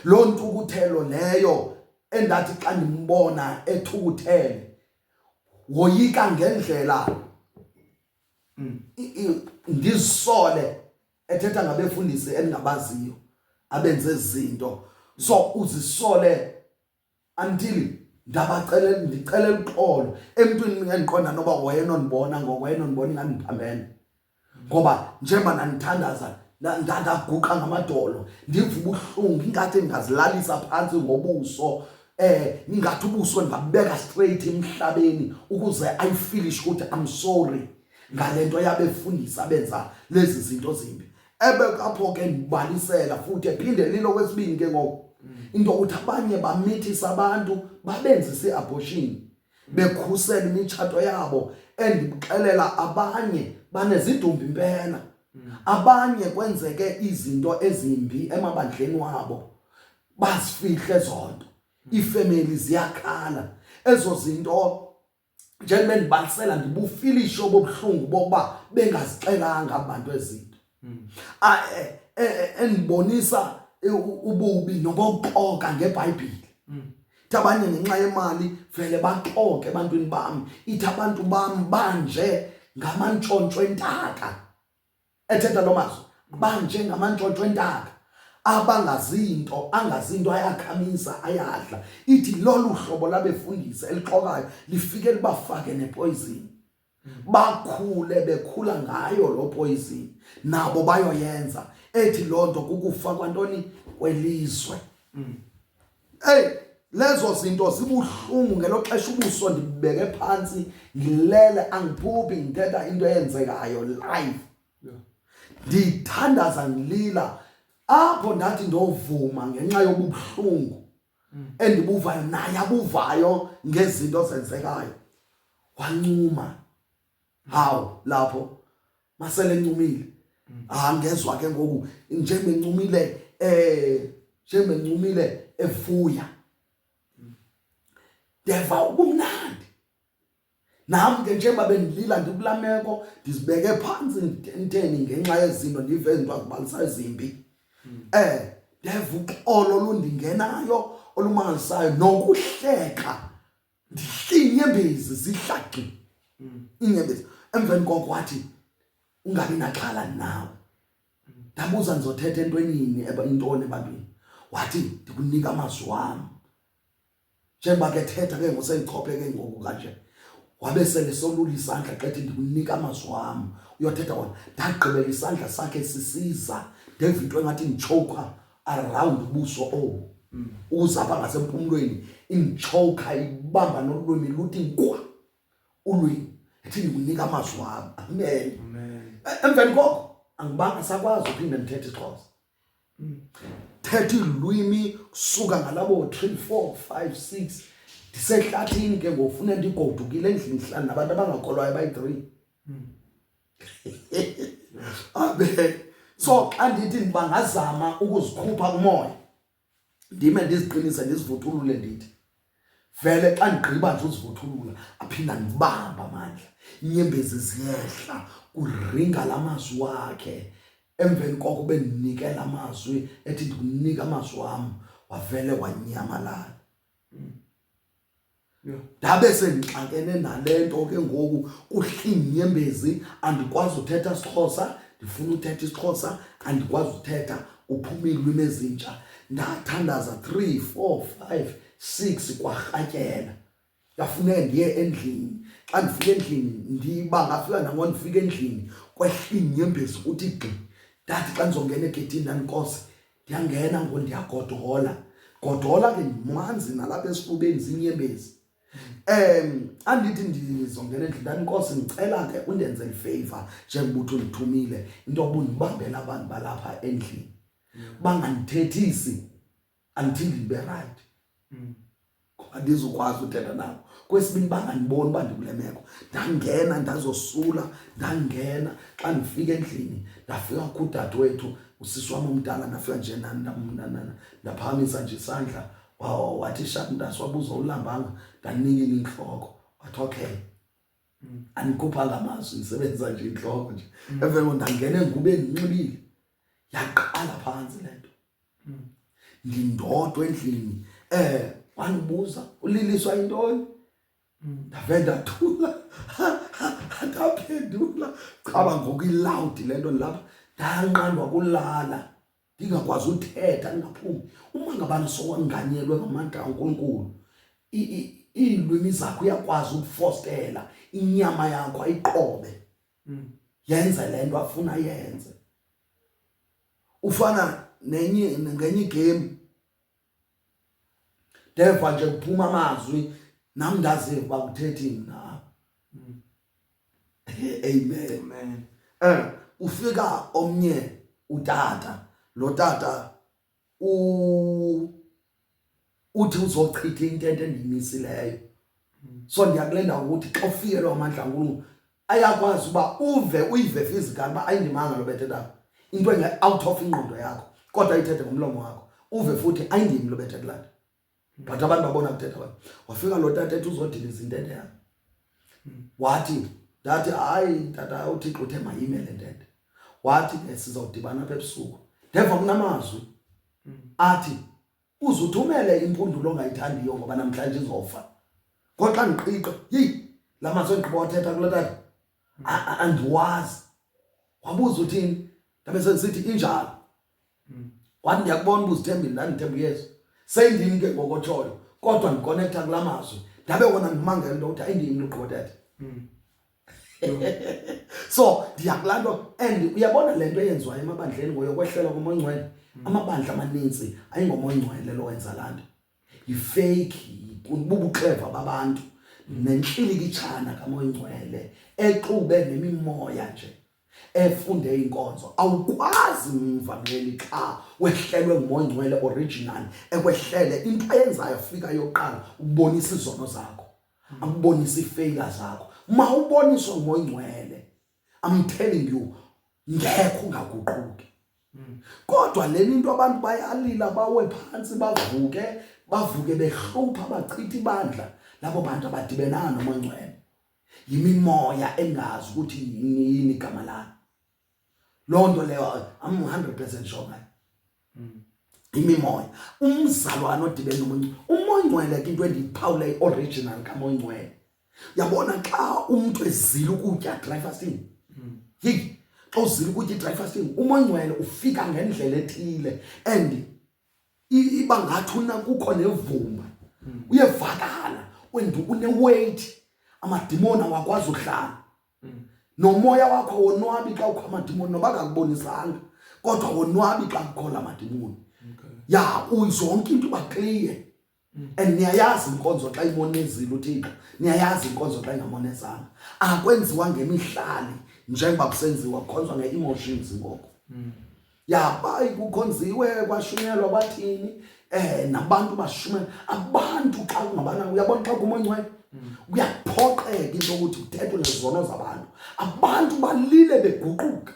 Loo ntukuthelo leyo endathi xa ndimbona ethukuthele woyika ngendlela ndizisole, ethetha ngabefundisi endingabaziyo abenze izinto, so uzisole until ndabacela, ndicelela uxolo emntwini endiqonda noba wayenondibona ngoko, wayenondibona ingani ndiphambene, ngoba njengoba ndandithandaza ndaguqa ngamadolo, ndiva ubuhlungu ingathi ndingazilalisa phantsi ngobuso, ingathi ubuso ndingabeka straight emhlabeni ukuze ayifeelishe ukuthi I'm sorry ngale nto yabefundisi abenza lezi zinto zimbi. Ebe apho ke ndibalisela futhi ephinde lilo kwesibini ke ngoku into ukuthi abanye bamithisa abantu, babenzisa i-abortion bekhusela imitshato yabo, endikuxelela abanye banezidumbu impela, abanye kwenzeke izinto ezimbi emabandleni wabo, bazifihle zonto, iifemeli ziyakhala ezo zinto. Njengoba ndibalisela ndibufilishe obobuhlungu bokuba bengazixelanga abantu ezinto, endibonisa ububi nobokuxoka ngeBhayibhile. Ithi abanye ngenxa yemali vele baxoke ebantwini bami. Ithi abantu bami banje ngamantshontsho entaka. Ethetha lo mazwi banje ngamantshontsho entaka abangazinto angazinto ayakhamisa ayadla. Ithi lolu hlobo labefundisi elixokayo lifike libafake nepoison. Bakhule bekhula ngayo lo poison nabo bayoyenza ethi lonto kukufa kwantoni kwelizwe. Hey, lezo zinto zibuhlungu ngelo xesha ubuso ndibeke phansi ngilele angiphuphi ngithetha into eyenzekayo live. Ndithandaza ngilila apho ndathi ndovuma ngenxa yobubuhlungu endibuvayo naye abuvayo ngezinto zenzekayo. Wancuma hawu lapho masele encumile. Ngezwa ke ngoku njengoba encumile njengoba encumile evuya ndeva ubumnandi. Nam ke njengoba bendilila ndikulaa meko ndizibeke phantsi nditheni ngenxa yezinto ndive izinto azibalisayo ezimbi. Ndeva uxolo olundingenayo olumangalisayo nokuhleka ndihle iinyembezi zihla gqi iinyembezi. Emveni koko wathi ungabi naxhala nawe. Ndabuza ndizothetha entwenini intoni ebantwini. Wathi ndikunika amazwi wam. Njengoba ke thetha ke ngoku sendichophe ke ngoku kanje. Wabe sele solula isandla xa ethi ndikunika amazwi wam uyothetha wona. Ndagqibela isandla sakhe sisiza ndeva into engathi nditshowukha around ubuso obu. Ukuze apha ngasempumlweni inditshowukha ibamba nolwimi luthi nkwa ulwimi. Ethi ndikunika amazwi wam. Amen. Amen. Emveni koko angibanga sakwazi uphinde ndithethe isiXhosa. Thetha iilwimi kusuka ngalabo 3 4 5 6 ndisehlathini ke ngoku funeka ndigodukile endlini ndihlala nabantu abangakholwayo bayi-3. Amen. So xa ndithi ndibangazama ukuzikhupha kumoya ndime ndiziqinise ndizivuthulule ndithi vele xa ndigqiba nje uzivuthulula aphinda ndibamba amandla inyembezi ziyehla kuringa la mazwi wakhe. Emveni koko bendinikela amazwi ethi ndikunika amazwi wam wavele wanyamalala. Ndabe sendixakene nale nto ke ngoku kuhla iinyembezi andikwazi uthetha isiXhosa ndifuna uthetha isiXhosa andikwazi uthetha kuphuma iilwimi ezintsha. Ndathandaza 3 4 5 6 kwarhatyela. Ndafuneka ndiye endlini. Xa ndifika endlini ndiba ngafika nango ndifika endlini kwehla iinyembezi kuthi gqi. Ndathi xa ndizongena egeyithini ndandinkosi ndiyangena ngoku ndiyagodola. Godola ke ndimanzi nalapha esifubeni ziinyembezi. Andithi ndizongena endlini ndandinkosi ndicela ke undenzele ifeyiva njengoba uthi undithumile into yokuba undibambele abantu balapha endlini. Bangandithethisi until ndibe right. Andizukwazi uthetha nabo. Kwesibini bangandiboni uba ndikule meko. Ndangena ndazosula, ndangena xa ndifika endlini ndafika kudadewethu usisi wam omdala ndafika nje ndaphakamisa nje isandla wathi sharp mntasi wabuza ulambanga ndanikile intloko wathi okay. Andikhuphanga amazwi ndisebenzisa nje intloko nje. Emveni koko ndangena engubeni ndinxibile. Yaqala phantsi le nto. Ndindodwa endlini. Wandibuza uliliswa yintoni? Ndave ndathula. Ndaphendula. Caba ngoku ilawudi le nto ndilapha. Ndanqandwa kulala. Ndingakwazi uthetha ndingaphumi. Uma ngabana sowanganyelwe ngamandla kaNkulunkulu, iilwimi zakho uyakwazi ukufostela inyama yakho ayiqobe. Yenze le nto afuna yenze. Ufana nenye ngenye igame ndeva nje kuphuma amazwi nam ndaziva uba kuthethi mna. Amen. Amen. Ufika omnye utata, lo tata uthi uzochitha intente endiyimisileyo. So ndiya kule ndawo ukuthi xa ufikelwa amandla kaNkulunkulu ayakwazi uba uve uyive physically uba ayindimanga lo bethethayo, into enge out of ingqondo yakho kodwa ayithethe ngomlomo wakho, uve futhi ayindimi lo bethetha laa nto. But abantu babona kuthetha wena. Wafika lo tata ethi uzodiliza intente yam. Wathi ndathi hayi tata uThixo uthe mayime le ntente. Wathi ke sizawudibana apha ebusuku. Ndeva kunamazwi athi Uzuthumele impundulo ongayithandiyo ngoba namhlanje izofa. Kodwa xa ndiqiqa, yeyi, la mazwi endigqiba wathetha kula tata andiwazi. Wabuza uthini? Ndabe sendisithi injalo. Wathi ndiyakubona uba uzithembile, ndandithemba uYesu. Seyindim ke ngoku otshoyo, kodwa ndikonektha kula mazwi. Ndabe wona ndimangela into yokuthi ayindim lo gqiba thetha. So ndiya kulaa nto and uyabona le nto eyenziwayo emabandleni ngoyokwehlelwa komoya ongcwele. Amabandla amanintsi ayingomoya ongcwele lo wenza laa nto. Yifeyikhi, bubuxeva babantu nentlilikitshana kamoya ongcwele exube nemimoya nje efunde inkonzo. Awukwazi mvangeli xa wehlelwe ngumoya ongcwele original ekwehlele, into ayenzayo fika yokuqala ukubonisa izono zakho, akubonisa iifeyila zakho. Mawuboniswe ngumoya ongcwele, I'm telling you, ngekho ungaguquki. Kodwa lena into abantu bayalila, bawe phantsi, bavuke, bavuke behlupha, bachitha ibandla, labo bantu abadibenanga nomoya ongcwele. Yimimoya engazi ukuthi yini igama layo. Loo nto leyo I'm 100% sure ngayo. Imimoya. Umzalwane odibene nomoya ongcwele, umoya ongcwele ke into endiyiphawula i-original kamoya ongcwele. Yabona xa umntu ezila ukutya dry fasting, yeyi, xa uzila ukutya i-dry fasting, umoya ongcwele ufika ngendlela ethile and iba ngathi una kukho nevumba, uyevakala and une-weight, amadimoni awakwazi uhlala. Nomoya wakho wonwabi xa ukho amadimoni, noba akakubonisanga, kodwa wonwabi xa kukho la madimoni. Ya, zonke into iba clear. And niyayazi inkonzo xa imonezile uThixo, niyayazi inkonzo xa ingamonezanga. Akwenziwa ngemihlali njengoba kusenziwa, kukhonzwa nge-emotions ngoku. Ya, bayi kukhonziwe, kwashunyelwa kwathini, nabantu bashumela. Abantu xa kungabana, uyabona xa kumoya ongcwele, kuyaphoqeka into yokuthi kuthethwe ngezono zabantu. Abantu balile beguquka.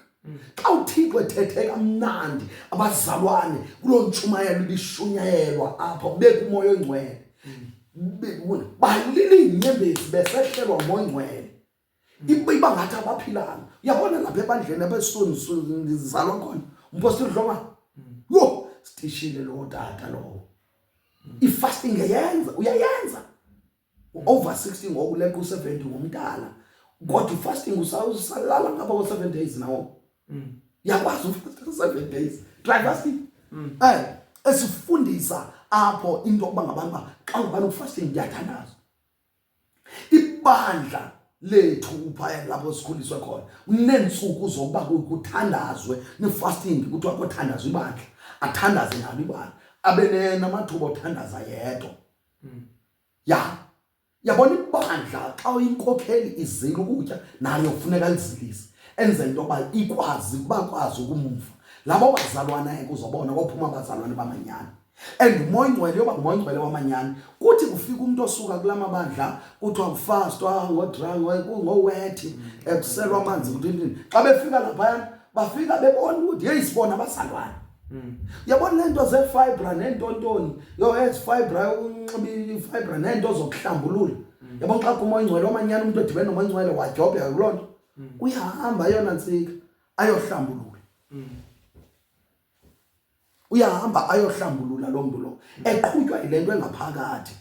Xa uThixo ethethe kamnandi, abazalwane kuloo ntshumayelo ibishunyayelwa apho bekumoya ongcwele, balile iinyembezi besehlelwa ngumoya ongcwele. Iba ngathi abaphilanga. Uyabona lapha ebandleni apha esizalwa khona, umpostile Dlongwane, yho, sitishile lowo tata lowo. I-fasting eyenza, uyayenza. Over 60 ngoku, leqa u-70 ngomdala, kodwa i-fasting usalala ngapha ko-7 days nawo. Uyakwazi ufasta 7 days dry fasting. Esifundisa apho into yokuba ngabantu uba xa ngabani ukufasting kuyathandazwa. Ibandla lethu phaya lapho sikhuliswe khona uneentsuku zokuba kuthandazwe ne-fasting, kuthiwa kothandazwa ibandla, athandaze nalo ibandla, abe namathuba othandaza yedwa. Ya, yabona ibandla xa uyinkokheli izila ukutya nayo kufuneka lizilise, enzele into yokuba ikwazi bakwazi ukumva labo bazalwana. Ke uzobona kophuma abazalwane bamanyani and umoya ongcwele yoba ngumoya ongcwele wamanyani. Kuthi kufika umuntu osuka kula mabandla kuthiwa kufastwa ngowethi, kuselwa amanzi, kuthini, xa befika laphayana bafika bebona ukuthi yeyi, sibona abazalwane. Uyabona le nto zefibra neentontoni, yo, ezi fibra, unxiba ifibra neento zokuhlambulula. Yabona xa kumoya ongcwele wamanyani, umuntu odibene nomoya ongcwele wadyobheka kuloo nto, uyahamba yona ntsika ayohlambulula. Uyahamba ayohlambulula loo mntu lo, eqhutywa yile nto engaphakathi.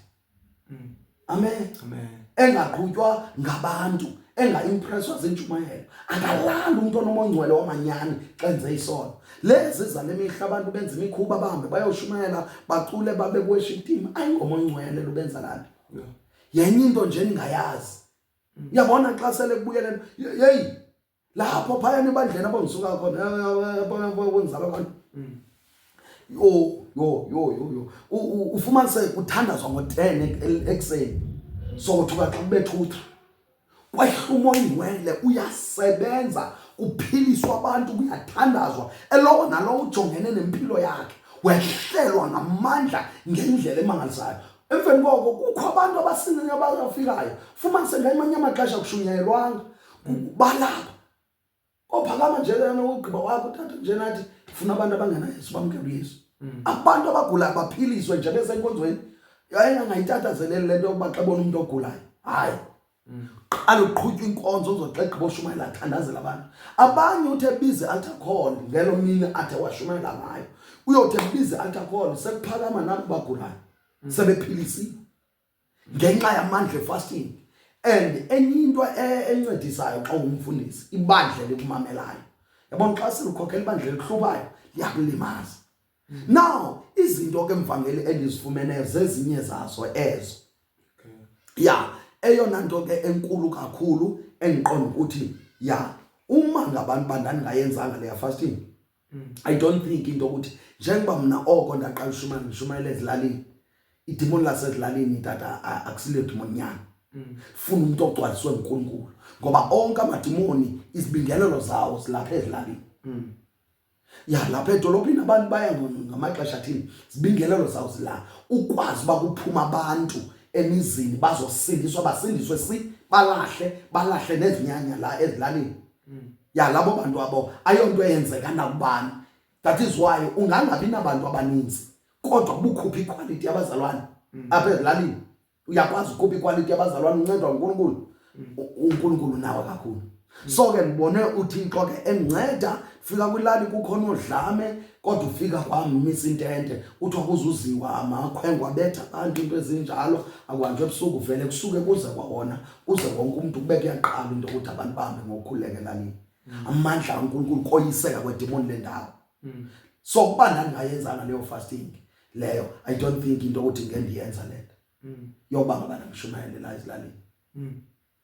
Amen. Amen. Engaqhutywa ngabantu, engaimpresswa zintshumayelo. Akalali umuntu onomoya ongcwele wamanyani xa enze isono. Lezi zale mihla abantu benza imikhuba, bahambe bayoshumayela, bacule, babe worship team, ayingomoya ongcwele lubenza laa nto. Yenye into nje ningayazi. Uyabona xa sele kubuyele, yeyi, lapho phayana ebandleni apho ngisuka khona, apho ngizalwa khona, yo yo yo yo yo, ufumanise kuthandazwa ngo-10 ekuseni, sothuka xa kube 2 3, kwehla umoya ingcwele, uyasebenza, kuphiliswa abantu, kuyathandazwa, elowo nalowo ujongene nempilo yakhe wehlelwa ngamandla ngendlela emangalisayo. Emveni koko kukho abantu abasinene abafikayo, fumanise ngamanye amaxesha kushunyayelwanga, balapha kophakama nje lena ugqiba wakho uthatha nje nathi funa abantu abangenaYesu bamkele uYesu, abantu abagulayo baphiliswe nje besenkonzweni. Yayengangayitatazeleli le nto yokuba xa bona umuntu ogulayo, hayi, qala uqhutywa inkonzo, uzoxa egqiba oshumayela athandazela abantu. Abanye uthi ebize altar call ngelo mini athe washumayela ngayo. Uyothi ekubiza i-altar call sekuphakama naku bagulayo sebephilisiwe ngenxa yamandla efasting. And enye into encedisayo xa ungumfundisi, ibandla likumamelayo. Yabona xa silikhokhela ibandla likuhlubayo liyakulimaza. Now izinto ke mvangeli endizifumeneyo zezinye zazo ezo. Ya, eyona nto ke enkulu kakhulu endiqonda ukuthi ya uma ngabantu bandandingayenzanga leya fasting, I don't think into ukuthi njengoba mna oko ndaqala ushumayela ndishumayela ezilalini, idimoni lasezilalini tata akusilo dimoni nyana. Funa umuntu ogcwaliswe nguNkulunkulu, ngoba onke amadimoni izibingelelo zawo zilapha ezilalini. Ya, lapha edolophini abantu baya ngamaxesha athini, zibingelelo zawo zila ukwazi uba kuphuma abantu emizini bazosindiswa, basindiswe si balahle, balahle nezinyanya la ezilalini. Ya, labo bantu abo ayonto eyenzeka nakubani. That is why ungangabi nabantu abaninzi kodwa bukhupha iquality yabazalwane apha ezilalini. Uyakwazi ukukhupha iquality yabazalwane, uncedwa nguNkulunkulu. UNkulunkulu nawe kakhulu. So ke ndibone uThixo ke endinceda, fika kwilali kukhona udlame, kodwa ufika kwamisa intente, kuthiwa kuzuziwa amakhwenkwe abetha abantu, into ezinjalo, akuhanjwa ebusuku, vele kusuke kuze kwawona, kuze wonke umuntu kube kuyaqala into yokuthi abantu bahambe ngokukhululeka elalini. Amandla kaNkulunkulu koyiseka kwedimoni lendawo. So kuba ndandingayenzanga leyo fasting leyo, I don't think into yokuthi ngendiyenza le nto yokuba ngabana ngishumayele la ezilalini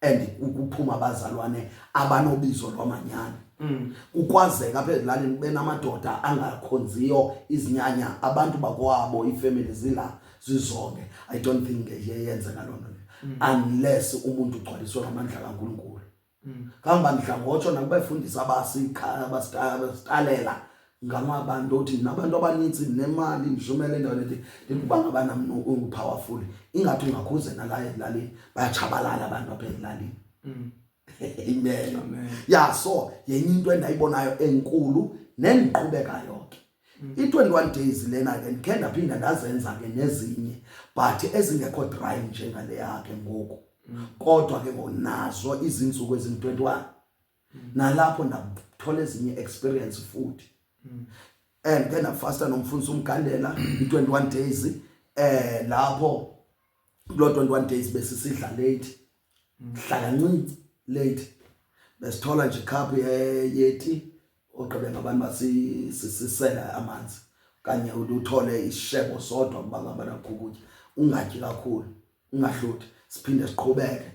and ukuphuma abazalwane abanobizo lwamanyana. Kukwazeka apha ezilalini kube namadoda angakhonziyo izinyanya, abantu bakwabo iifemeli zila zizonke. I don't think yenzeka loo nto leyo unless umuntu ugcwaliswe ngamandla kaNkulunkulu. Kangoba ndidla ngotsho nakubefundisi abasitalela ngamabantu othi nabantu abaninzi nemali ndishumele endaweni ethi ndithi uba ngabana mna ungu-powerful ingathi ungakhuze nala ezilalini, bayatshabalala abantu apha ezilalini. Amen. Amen. Ya, so yenye into endayibonayo enkulu nendiqhubekayo ke. I-21 days lena ke ndikhe ndaphinda ndazenza ke nezinye, but ezingekho dry njengaleya ke ngoku. Kodwa ke ngonazo izintsuku ezingu-21, nalapho ndathola ezinye experience futhi. And ke ndafasta nomfundisi uMgandela i-21 days, lapho kulo 21 days besisidla late, hlala kancinci late, besithola nje icup yeti ogqibe ngabantu basisela amanzi kanye uthole isishebo sodwa kuba ngabana ukutya, ungatyi kakhulu, ungahluthi, siphinde siqhubeke.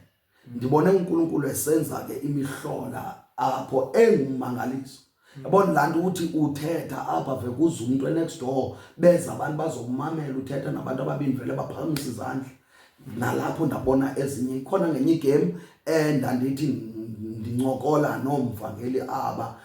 Ndibone uNkulunkulu esenza ke imihlola apho engumangaliso. Yabona laa nto uthi uthetha apha ve kuze umntu e-next door, beza abantu bazokumamela, uthetha nabantu ababini vele baphakamisa izandla. Nalapho ndabona ezinye. Ikhona ngenye igame endandithi ndincokola nomvangeli aba,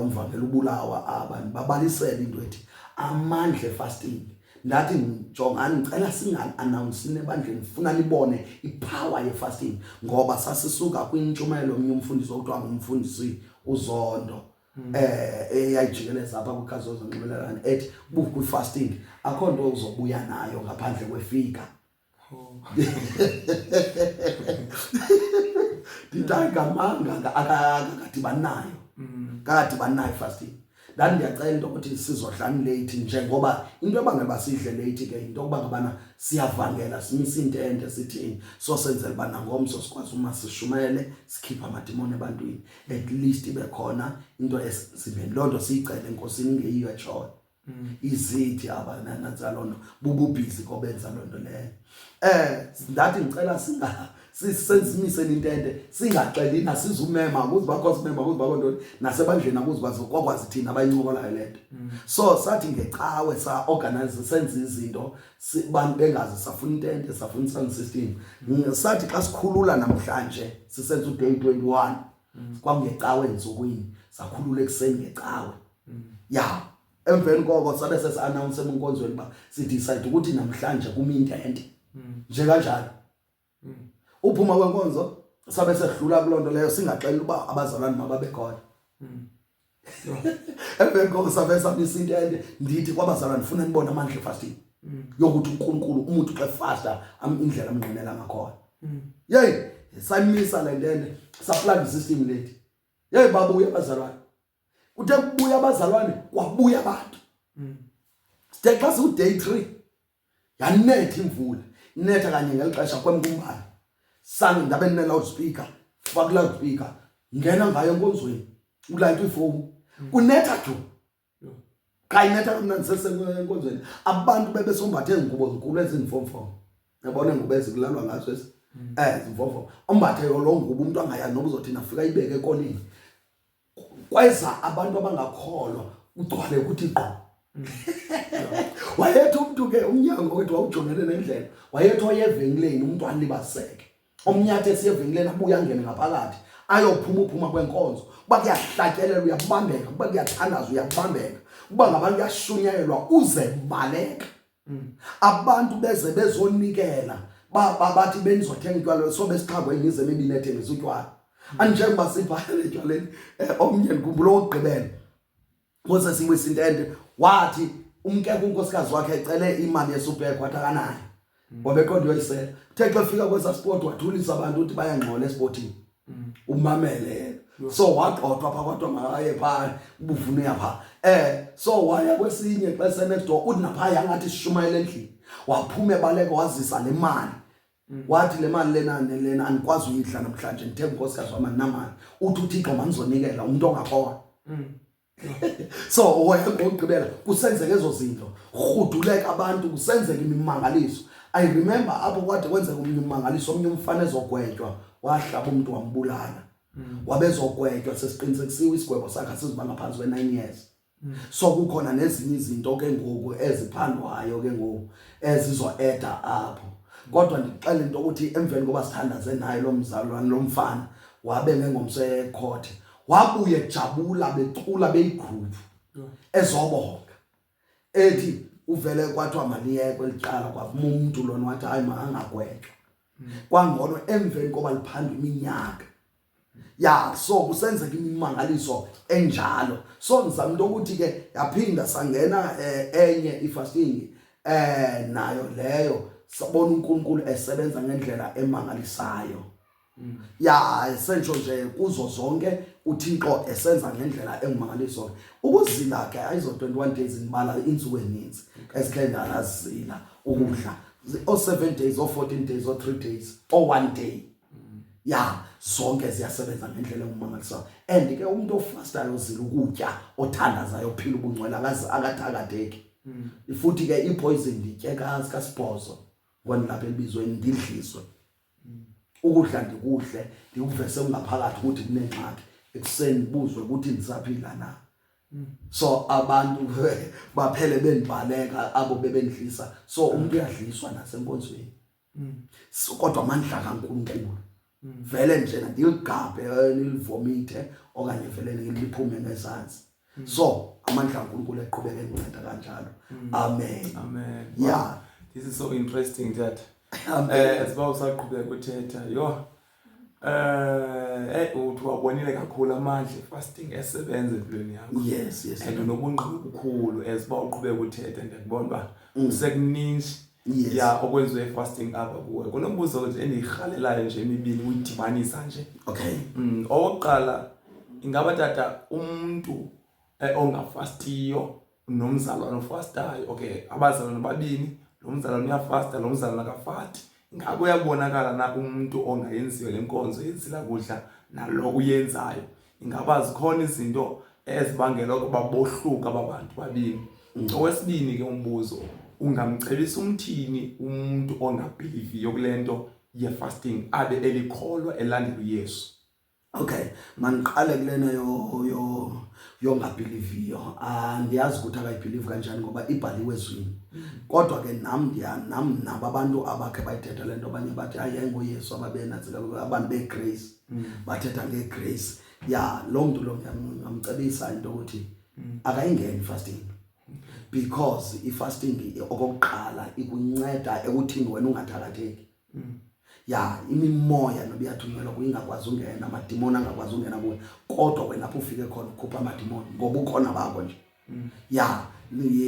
umvangeli ubulawa aba, ndibabalisela into ethi amandla efasting. Ndathi jongani, ndicela singa-announce ebandleni, ndifuna nibone ipower ye-fasting, ngoba sasisuka kwintshumayelo omnye umfundisi okuthiwa ngumfundisi uZondo, eyayijikeleza apha kwikhazi zonxibelelwano, ethi kwi-fasting akho nto uzobuya nayo ngaphandle kwefika. Ndithi hayi, ngamanga, akadibani nayo, akadibani nayo fasting. Ndathi ndiyacela into yokuthi sizodlani late, njengoba into ebangela uba sidle late ke yinto yokuba ngabana siyavangela, simisa iintente, sithini, so senzela uba nangomso sikwazi uma sishumayele, sikhiphe amadimoni ebantwini, at least ibe khona into esemzimbeni. Loo nto siyicele enkosini, ingeyiyo etshoyo izithi abananantsa loo nto, bububhizi kobenza loo nto leyo. Ndathi ngicela singa sisenzimiseni intente, singaxeli nasizumema, akuze bakho simema, akuze bakho ntoni, nasebandleni akuze kwazi kwakwazi thina abayincokolayo le nto. So sathi ngecawe sa-organize, senze izinto bantu bengazi, safuna intente, safuna i-sound system. Sathi xa sikhulula namhlanje sisenza uday 21, kwakungecawe entsukwini, sakhulula ekuseni ngecawe. Ya, emveni koko sabe sesi-announce enkonzweni uba sidecide ukuthi namhlanje kumi intente nje kanjalo. Uphuma kwenkonzo sabe sedlula kuloo nto leyo, singaxeli uba abazalwane mababe khona. Emveni koko sabe samisa intente, ndithi kwabazalwane ndifuna nibone amandla efasting, yokuthi uNkulunkulu umuntu xa efasta indlela amngqinela ngakhona. Yeyi, sayimisa le ntente, saplanga isystem lethi. Yeyi, babuya abazalwane. Kuthe kubuya abazalwane kwabuya abantu. Sithe xa siku-day 3 yanetha imvula, inetha kanye ngeli xesha kwemka umbane. Sange ndabe ndine-loudspeaker, faka loudspeaker, ngena ngayo enkonzweni, ulayita ifowuni. Kunetha ju. Xa inetha kamnandi sesenkonzweni, abantu bebesombathe izingubo zinkulu ezimfomfom. Yabona ingubo ezikulalwa ngazo ezi? Zimfomfom. Ombathe loo ngubo umuntu angayazi noba uzothini, afika ayibeke ekoneni. Kweza abantu abangakholwa, ugcwale kuthi gqo. Wayethi umntu ke, umnyango wethu wawujongene nendlela, wayethi oye evenkileni umntu alibaziseke. Omnye athi esiya evenkileni abuye angene ngaphakathi, ayophuma uphuma kwenkonzo. Uba kuyahlatyelelwa uyabambeka, uba kuyathandazwa uyabambeka, uba ngabantu kuyashunyayelwa uze baleka. Abantu beze bezonikela, bathi benizothenga utywala, so besixhagwe imizi emibini ethengisa utywala. Anjengoba sibhale etywaleni, omnye ndikhumbula owokugqibela ngose siwisa intente, wathi umkeka unkosikazi wakhe ecele imali yesupek, wathi akanayo. Wabeqonda uyoyisela. Uthe xa efika kwesa spot wathulisa abantu uthi bayangxola espotini. Umamele yena. So wagxothwa phaa, kwathiwa makaye phaa, ubuvuna uya phaa. So waya kwesinye xa ese-next door, uthi naphaa yangathi sishumayela endlini. Waphuma ebaleka wazisa le mali. Wathi le mali lena lena andikwazi uyidla namhlanje, ndithe unkosikazi wam andinamali. Uthi uThixo mandizonikela umntu ongakholwa. So waya ngokugqibela kusenzeka ezo zinto, rhuduleka abantu, kusenzeka imimangaliso. I remember apho kwade kwenzeka omnye ummangaliso, omnye umfana ezogwetywa, wahlaba umntu wambulala. Wabezogwetywa, sesiqinisekisiwe isigwebo sakhe asizuba ngaphantsi kwe-9 years. So kukhona nezinye izinto ke ngoku eziphandwayo ke ngoku ezizo-eda apho. Kodwa ndikuxelela into yokuthi emveni koba sithandaze naye lo mzalwane, lo mfana wabe ngengomso ekhothe, wabuye ejabula becula beyigruphu ezobonga. Ethi uvele kwathiwa maliyekwe eli tyala, kwavuma umntu lona wathi hayi makangagwetywa. Kwangcono emveni koba liphandwa iminyaka. Ya, so kusenzeka imimangaliso enjalo. So ndizama into yokuthi ke yaphinda sangena enye ifasting, nayo leyo sabona uNkulunkulu esebenza ngendlela emangalisayo. Ya, sentsho nje kuzo zonke uThixo esenza ngendlela engumangaliso. Ukuzila ke ayizo 21 days, ngibala iintsuku ezininzi ezikhe ndazila ukudla, o 7 days, o 14 days, o 3 days, o 1 day. Ya, zonke ziyasebenza ngendlela engumangaliso. And ke umuntu ofastayo, ozila ukutya, othandazayo, ophila ubungcwele, akathakadeki. Futhi ke ipoison nditye kasibhozo ngondilapha elibizweni, ndidliswe ukudla, ndikuhle ndikuvese kungaphakathi ukuthi kunengxaki, ekuseni ndibuzwe ukuthi ndisaphila na. So abantu baphele bendibaleka abo bebendidlisa. So umuntu uyadliswa nasenkonzweni. So, kodwa amandla kaNkulunkulu vele nje ndiligabhe, nilivomithe okanye vele liphume ngezantsi. So amandla kaNkulunkulu eqhubeka endinceda kanjalo. Amen. Amen. Yeah. This is so interesting, Tata. Amen. Esiba usaqhubeka uthetha, yho. Uthi wabonile kakhulu amandla fasting esebenza empilweni yakho. Yes. And unobungqina obukhulu as uba uqhubeka uthetha, ndiyakubona uba kusekuninzi. Ya, okwenziwe fasting apha kuwe. Kunombuzo nje endiyirhalelayo nje emibini uyidibanisa nje. Owokuqala, ingaba tata umuntu ongafastiyo nomzalwane ofastayo, okay, abazalwane babini, lo mzalwane uyafasta, lo mzalwane akafasti, ingabe uyabonakala na umuntu ongayenziyo le nkonzo yenzila kudla nalo uyenzayo? Ingaba zikhona izinto ezibangela ukuba bohluka aba bantu babini? Owesibini ke umbuzo, ungamcebisa umthini umuntu ongabhiliviyo kule nto ye-fasting abe elikholwa elandela uYesu? Okay, mandiqale kulena yo yo yongabhiliviyo. Andiyazi ukuthi akayibhilivi kanjani ngoba ibhaliwe ezwini. Kodwa ke nam ndiya nam nabo abantu abakhe bayithetha le nto, abanye bathi hayi yayingoYesu ababenantsika, abantu begrace. Bathetha ngegrace. Ya, lo mntu lo ngingamcebisa into ukuthi akayingeni fasting. Because ifasting okokuqala ikunceda ekuthini wena ungathakatheki. Ya, imimoya noba iyathunyelwa kuye ingakwazi ungena, amadimoni angakwazi ungena kuwe, kodwa wena apho ufike khona ukhupha amadimoni ngoba ukhona bakho nje. Ya,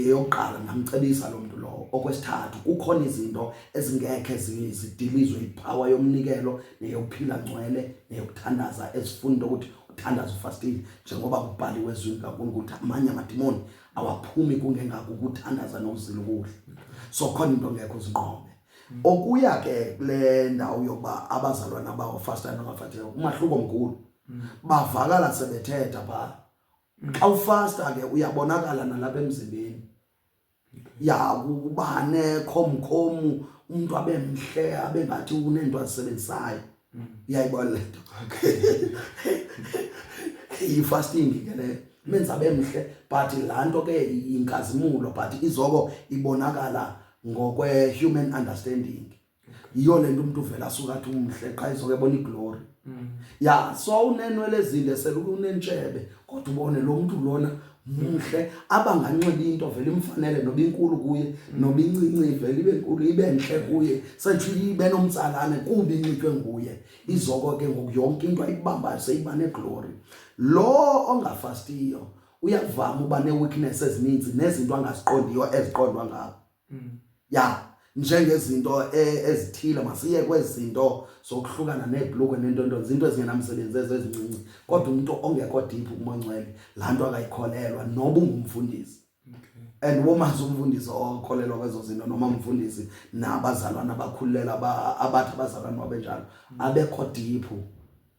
eyokuqala ngingamcebisa lo muntu lowo. Okwesithathu, kukhona izinto ezingekhe zidilizwe ipower yomnikelo neyokuphila ngcwele neyokuthandaza, ezifunda ukuthi uthandaze ufastile, njengoba kubhaliwe ezwini kaNkulunkulu ukuthi amanye amadimoni. Awaphumi kungengako ukuthandaza nokuzila ukudla. So khona into ngekho uzinqobe. Okuya ke kule ndawo yokuba abazalwana bawo fastayo nobafastayo, umahluko mkhulu. Bavakala sebethetha pha. Xa ufasta ke uyabonakala nalapha emzimbeni. Ya, kuba nekhomkhomu, umuntu abe mhle, abe ngathi unento azisebenzisayo. Uyayibona le nto? Yi-fasting ke leyo, menza abe mhle, but laa nto ke yinkazimulo, but izoko ibonakala ngokwe-human understanding. Yiyo le nto umuntu uvela asuka athi umhle qha izoke ebona iglory. Ya, so unenwele ezinde, sele unentshebe, kodwa ubone lo muntu lona muhle, abanganxibi into vele imfanele, noba inkulu kuye noba incinci, vele ibe nkulu, ibe ntle kuye, sentsho ibe nomtsalane kuba inxitywe nguye. Izoko ke ngoku yonke into ayibambayo seyiba neglory. Lo ongafastiyo uyavama uba nee-weakness ezininzi nezinto angaziqondiyo eziqondwa ngabo. Ya, njengezinto ezithile, masiye kwezinto zokuhlukana neebhlukwe neentonto, zinto ezingenamsebenzi ezo ezincinci, kodwa umuntu ongekho deep kuMongcwele laa nto akayikholelwa, noba ungumfundisi. And womazi umfundisi okholelwa kwezo zinto, noma umfundisi nabazalwana abakhululela, abathi abazalwane babenjalo, abekho deep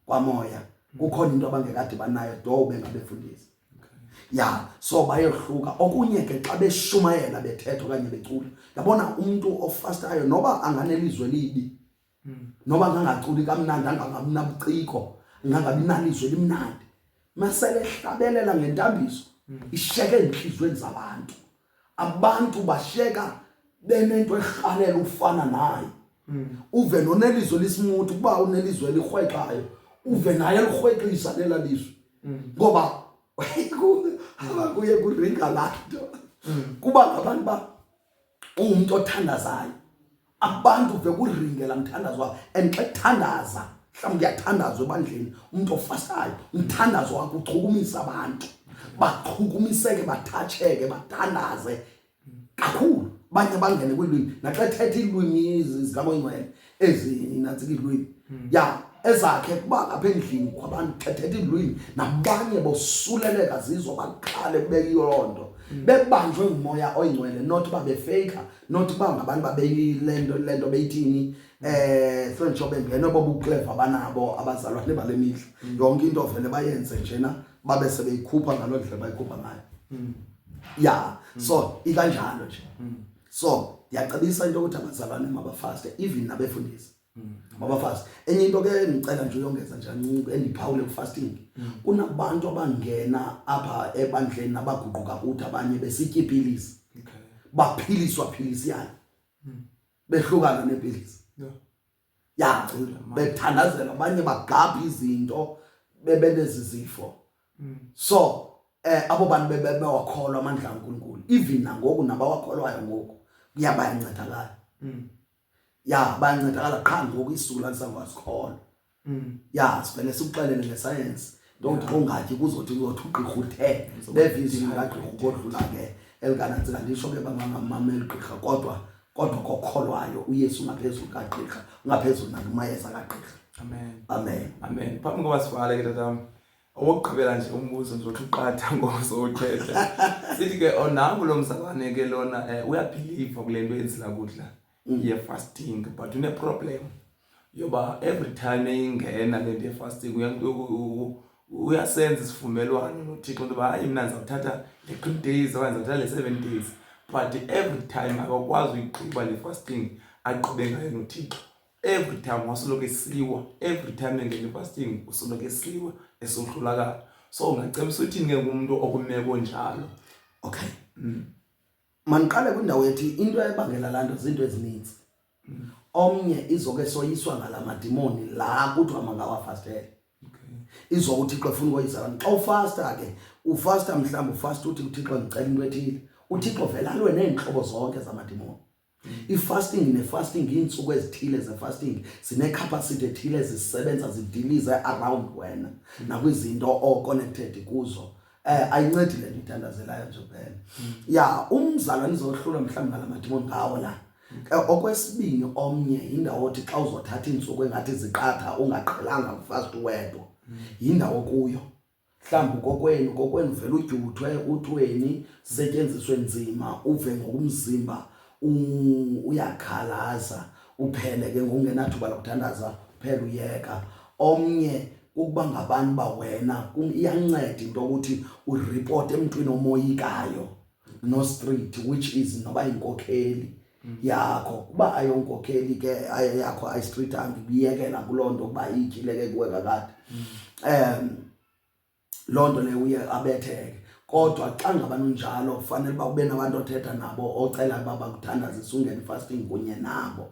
kwamoya, kukhona into abangekadibani do bengabefundisi. Ya, so bayohluka. Okunye ke, xa beshumayela, bethetha okanye becula, yabona umuntu ofastayo, noba anganelizwe elibi, noba angangaculi kamnandi, angangabi nabuciko, angangabi nalizwe elimnandi, masele ehlabelela ngentambiso, isheke ezinhliziyweni zabantu. Abantu basheka benento erhalela ufana naye. Uve nonelizwe lisimuthu, kuba unelizwe elirhwexayo, uve naye elirhwexisa lela lizwe, ngoba kuye kuringa laa nto. Kuba ngabantu ba ungumntu othandazayo, abantu ve kuringe laa mthandazo wakho. And xa kuthandaza, mhlawumbi kuyathandazwa ebandleni, umntu ofastayo, umthandazo wakho uchukumisa abantu, bachukumiseke, bathatsheke, bathandaze kakhulu, abanye bangene kwiilwimi, naxa ethetha iilwimi zikaMoyingcwele ezinantsika iilwimi ya ezakhe, kuba apha endlini kukho abantu thethetha iilwimi, nabanye bosuleleka zizo, bakhale, kube yiyo loo nto bebanjwe nguMoya Oyingcwele, not uba befeyika, not uba ngabantu babeyile nto, le nto beyithini, sentsho bengena bobukleva banabo abazalwane bale mihla. Yonke into vele bayenze njena, babe sebeyikhupha ngaloo ndlela bayikhupha ngayo. Ya, so ikanjalo nje. So ndiyacebisa into yokuthi abazalwane mabafaste, even nabefundisi mabafaste. Enye into ke ndicela nje uyongeza nje kancinci endiphawule kufasting, kunabantu abangena apha ebandleni nabaguquka kuthi, abanye besitya iipilisi, baphiliswa philisiyana, behlukana neepilisi. Ya, bethandazela, abanye bagabha izinto bebenezi zifo. So abo bantu bebewakholwa amandla kaNkulunkulu, even nangoku nabawakholwayo ngoku kuyabayancedakala. Ya, bayancedakala, qha ngoku isizukulwane sangasikholwa. Ya, sivele sikuxelele ngesayensi into yokuthi xa ungatyi kuzothi ugqirha uthe, beva izwi likagqirha ukodlula ke elikanantsika. Ndisho ke bangangamameli ugqirha, kodwa kokholwayo uYesu ungaphezulu kagqirha, ungaphezulu nakumayeza kagqirha. Amen. Amen. Amen. Phambi koba sivale ke, tatam, owokugqibela nje umbuzo, ndizothi uqatha ngozowuthetha, sithi ke nangu lo mzalwane ke lona, uyabhiliva kule nto yenzila kudla ye-fasting, but une-problem yoba every time eyingena le nto ye-fasting, uyasenza isivumelwano noThixo into yoba hayi, mna ndizawuthatha le 3 days okanye ndizawuthatha le 7 days, but every time akakwazi uyigqiba le fasting agqibe ngayo noThixo. Every time wasoloko esiwa, every time engena ifasting usoloko esiwa, esohlulakala. So ungacebisa uthini ke kumntu okwimeko njalo? Okay, maniqale kwindawo ethi into ebangela laa nto zinto ezininzi. Omnye izoke soyiswa ngala madimoni laa kuthiwa makawafastele. Izoke uThixo efuna ukoyisa abantu. Xa ufasta ke, ufasta mhlawumbi ufasta uthi, uThixo, ndicela into ethile, uThixo vele alwe neentlobo zonke zamadimoni. I-fasting ne-fasting, iintsuku ezithile ze-fasting zine-capacity ethile ezisebenza zidilize around wena nakwizinto o-connected kuzo. Ayincedi le nto ithandazelayo nje kuphela. Ya, umzalwane izohlulwa mhlawumbi ngala madimoni ngawo la. Okwesibini, omnye yindawo othi xa uzothatha iintsuku engathi ziqatha, ungaqhelanga kufast wedwa, yindawo kuyo. Mhlawumbi kokwenu, kokwenu vele udyuthwe, uthweni, setyenziswe nzima, uve ngokumzimba uyakhalaza, uphele ke ngokungenathuba lokuthandaza, uphele uyeka. Omnye kukuba ngabantu uba wena iyanceda into yokuthi uripote emntwini omoyikayo no-street, which is noba yinkokheli yakho. Kuba ayonkokheli ke yakho ayistreetanga, ibiyekela kuloo nto kuba ityile ke kuwe kakade. Loo nto leyo uye abetheke. Kodwa xa ngabana unjalo, kufanele uba ube nabantu othetha nabo, ocela uba bakuthandazise, ungene fasting kunye nabo,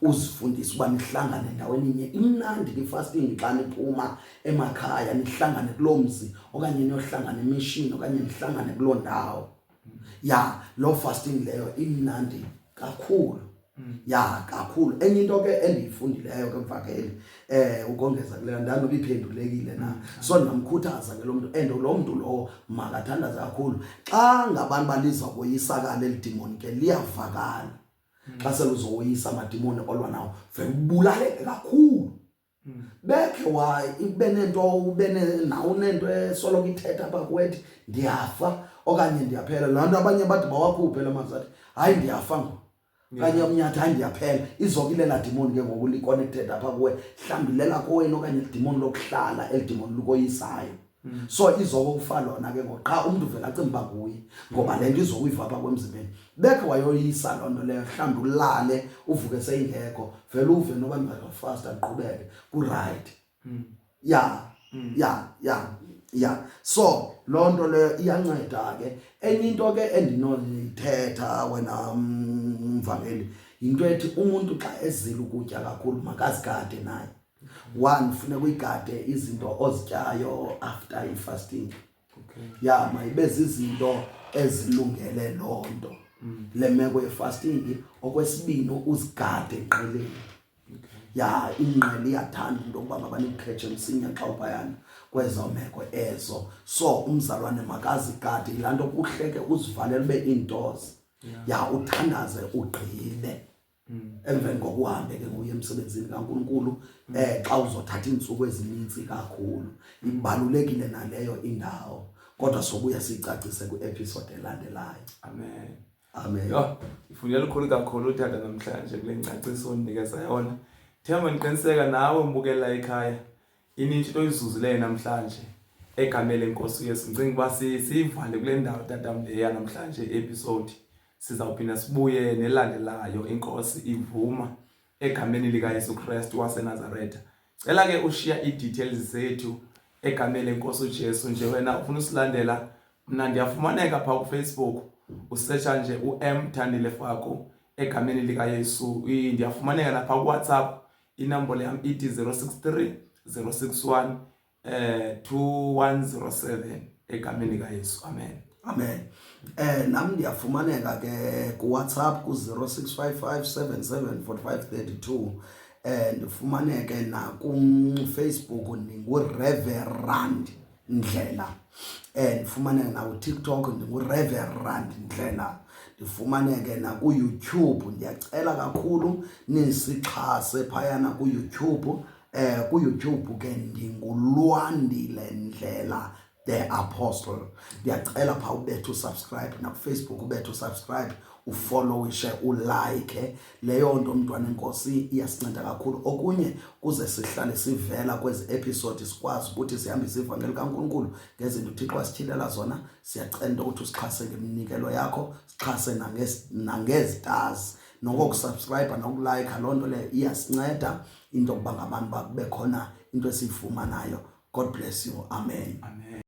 uzifundise uba nihlangane endaweni inye. Imnandi ke ifasting xa niphuma emakhaya, nihlangane kuloo mzi, okanye niyohlangana emishini, okanye nihlangane kuloo ndawo. Ya, loo fasting leyo imnandi kakhulu, ya, kakhulu. Enye into ke endiyifundileyo ke, mvakeli, ukongeza kuleyo, ndanoba iphendulekile na, so ndingamkhuthaza ke lo mntu, and lo mntu lowo makathandaze kakhulu. Xa ngabantu baliza koyisakala eli dimoni ke, liyavakala xa seluzowoyisa amadimoni olwa nawo, vele ubulaleke kakhulu, bekhe wa ube nento, ube nawo unento esoloko ithetha apha kuwethi, "Ndiyafa," okanye "Ndiyaphela." Laa nto abanye bade bawakhuphe la mazwi, athi, "Hayi, ndiyafa ngoku," okanye omnye athi, "Hayi, ndiyaphela." Izoke ilela dimoni ke ngoku li-connected apha kuwe, mhlawumbi lela kowenu, okanye lidimoni lokuhlala, eli dimoni lukoyisayo. So izokufa lona ke ngoku, qha umntu vele acinga uba nguye, ngoba le nto izokuyiva apha kwemzimbeni. Bekhe wayoyisa loo nto leyo, mhlawumbi ulale uvuke seyingekho, vele uve noba ndingazofasta, ndiqhubeke, ku-right. Ya, so loo nto leyo iyanceda ke. Enye into ke endinoyithetha wena, mvangeli, yinto ethi umuntu xa ezila ukutya kakhulu makazigade naye. One, funeka uyigade izinto ozityayo after i-fasting. Ya, mayibe zizinto ezilungele loo nto, le meko ye-fasting. Okwesibini, uzigade enqeleni. Ya, ingqele iyathanda into yokuba ngaba nikukhetshe msinya xa uphayana kwezo meko ezo. So umzalwane makazigade. Yilaa nto kuhle ke uzivalele, ube indoors, ya, uthandaze ugqibe, emveni kokuhambe ke nguye emsebenzini kaNkuluNkulu. Xa uzothatha iintsuku ezininzi kakhulu, ibalulekile naleyo indawo, kodwa sobuya siyicacise kwi-episode elandelayo. Amen. Amen. Yho, ndifunde lukhulu kakhulu, tata, namhlanje kule ngcaciso ondinikeza yona. Themba, ndiqiniseka nawe mbukela ekhaya inintshi into oyizuzileyo namhlanje egameni leNkosi uYesu. Ndicinga uba siyivale kule ndawo, tatam, leya namhlanje episode. Sizawuphinda sibuye nelandelayo, iNkosi ivuma, egameni likaYesu Kristu waseNazaretha. Cela ke ushiya ii-details zethu egameni leNkosi uJesu. Nje wena ufuna usilandela, mna ndiyafumaneka phaa kuFacebook, usetsha nje u-M Thandile Faku egameni likaYesu. Ndiyafumaneka naphaa kuWhatsApp, inombolo yam ithi 063 061 2107 egameni likaYesu. Amen. Amen. Nami ndiyafumaneka ke ku WhatsApp ku 0655774532. Ndifumaneke na ku Facebook, ndingu Reverend Ndlela. Ndifumaneke na ku TikTok, ndingu Reverend Ndlela. Ndifumaneke na ku YouTube. Ndiyacela kakhulu nisixhase phayana ku YouTube. Ku YouTube ke ndinguLwandile Ndlela the Apostle. Ndiyacela pha ubethe usubscribe, nakuFacebook ubethe usubscribe, ufollowishe, ulike. Leyo nto, mntwana enkosi, iyasinceda kakhulu. Okunye, kuze sihlale sivela kwezi episode, sikwazi ukuthi sihambise ivangeli kaNkulunkulu ngezinto uThixo asityhilela zona. Siyacela into ukuthi usixhase ngeminikelo yakho, sixhase nangezi-stars, nokokusubscribe, nokulike. Loo nto leyo iyasinceda into yokuba ngabantu bakube khona into esiyifumanayo. God bless you. Amen. Amen.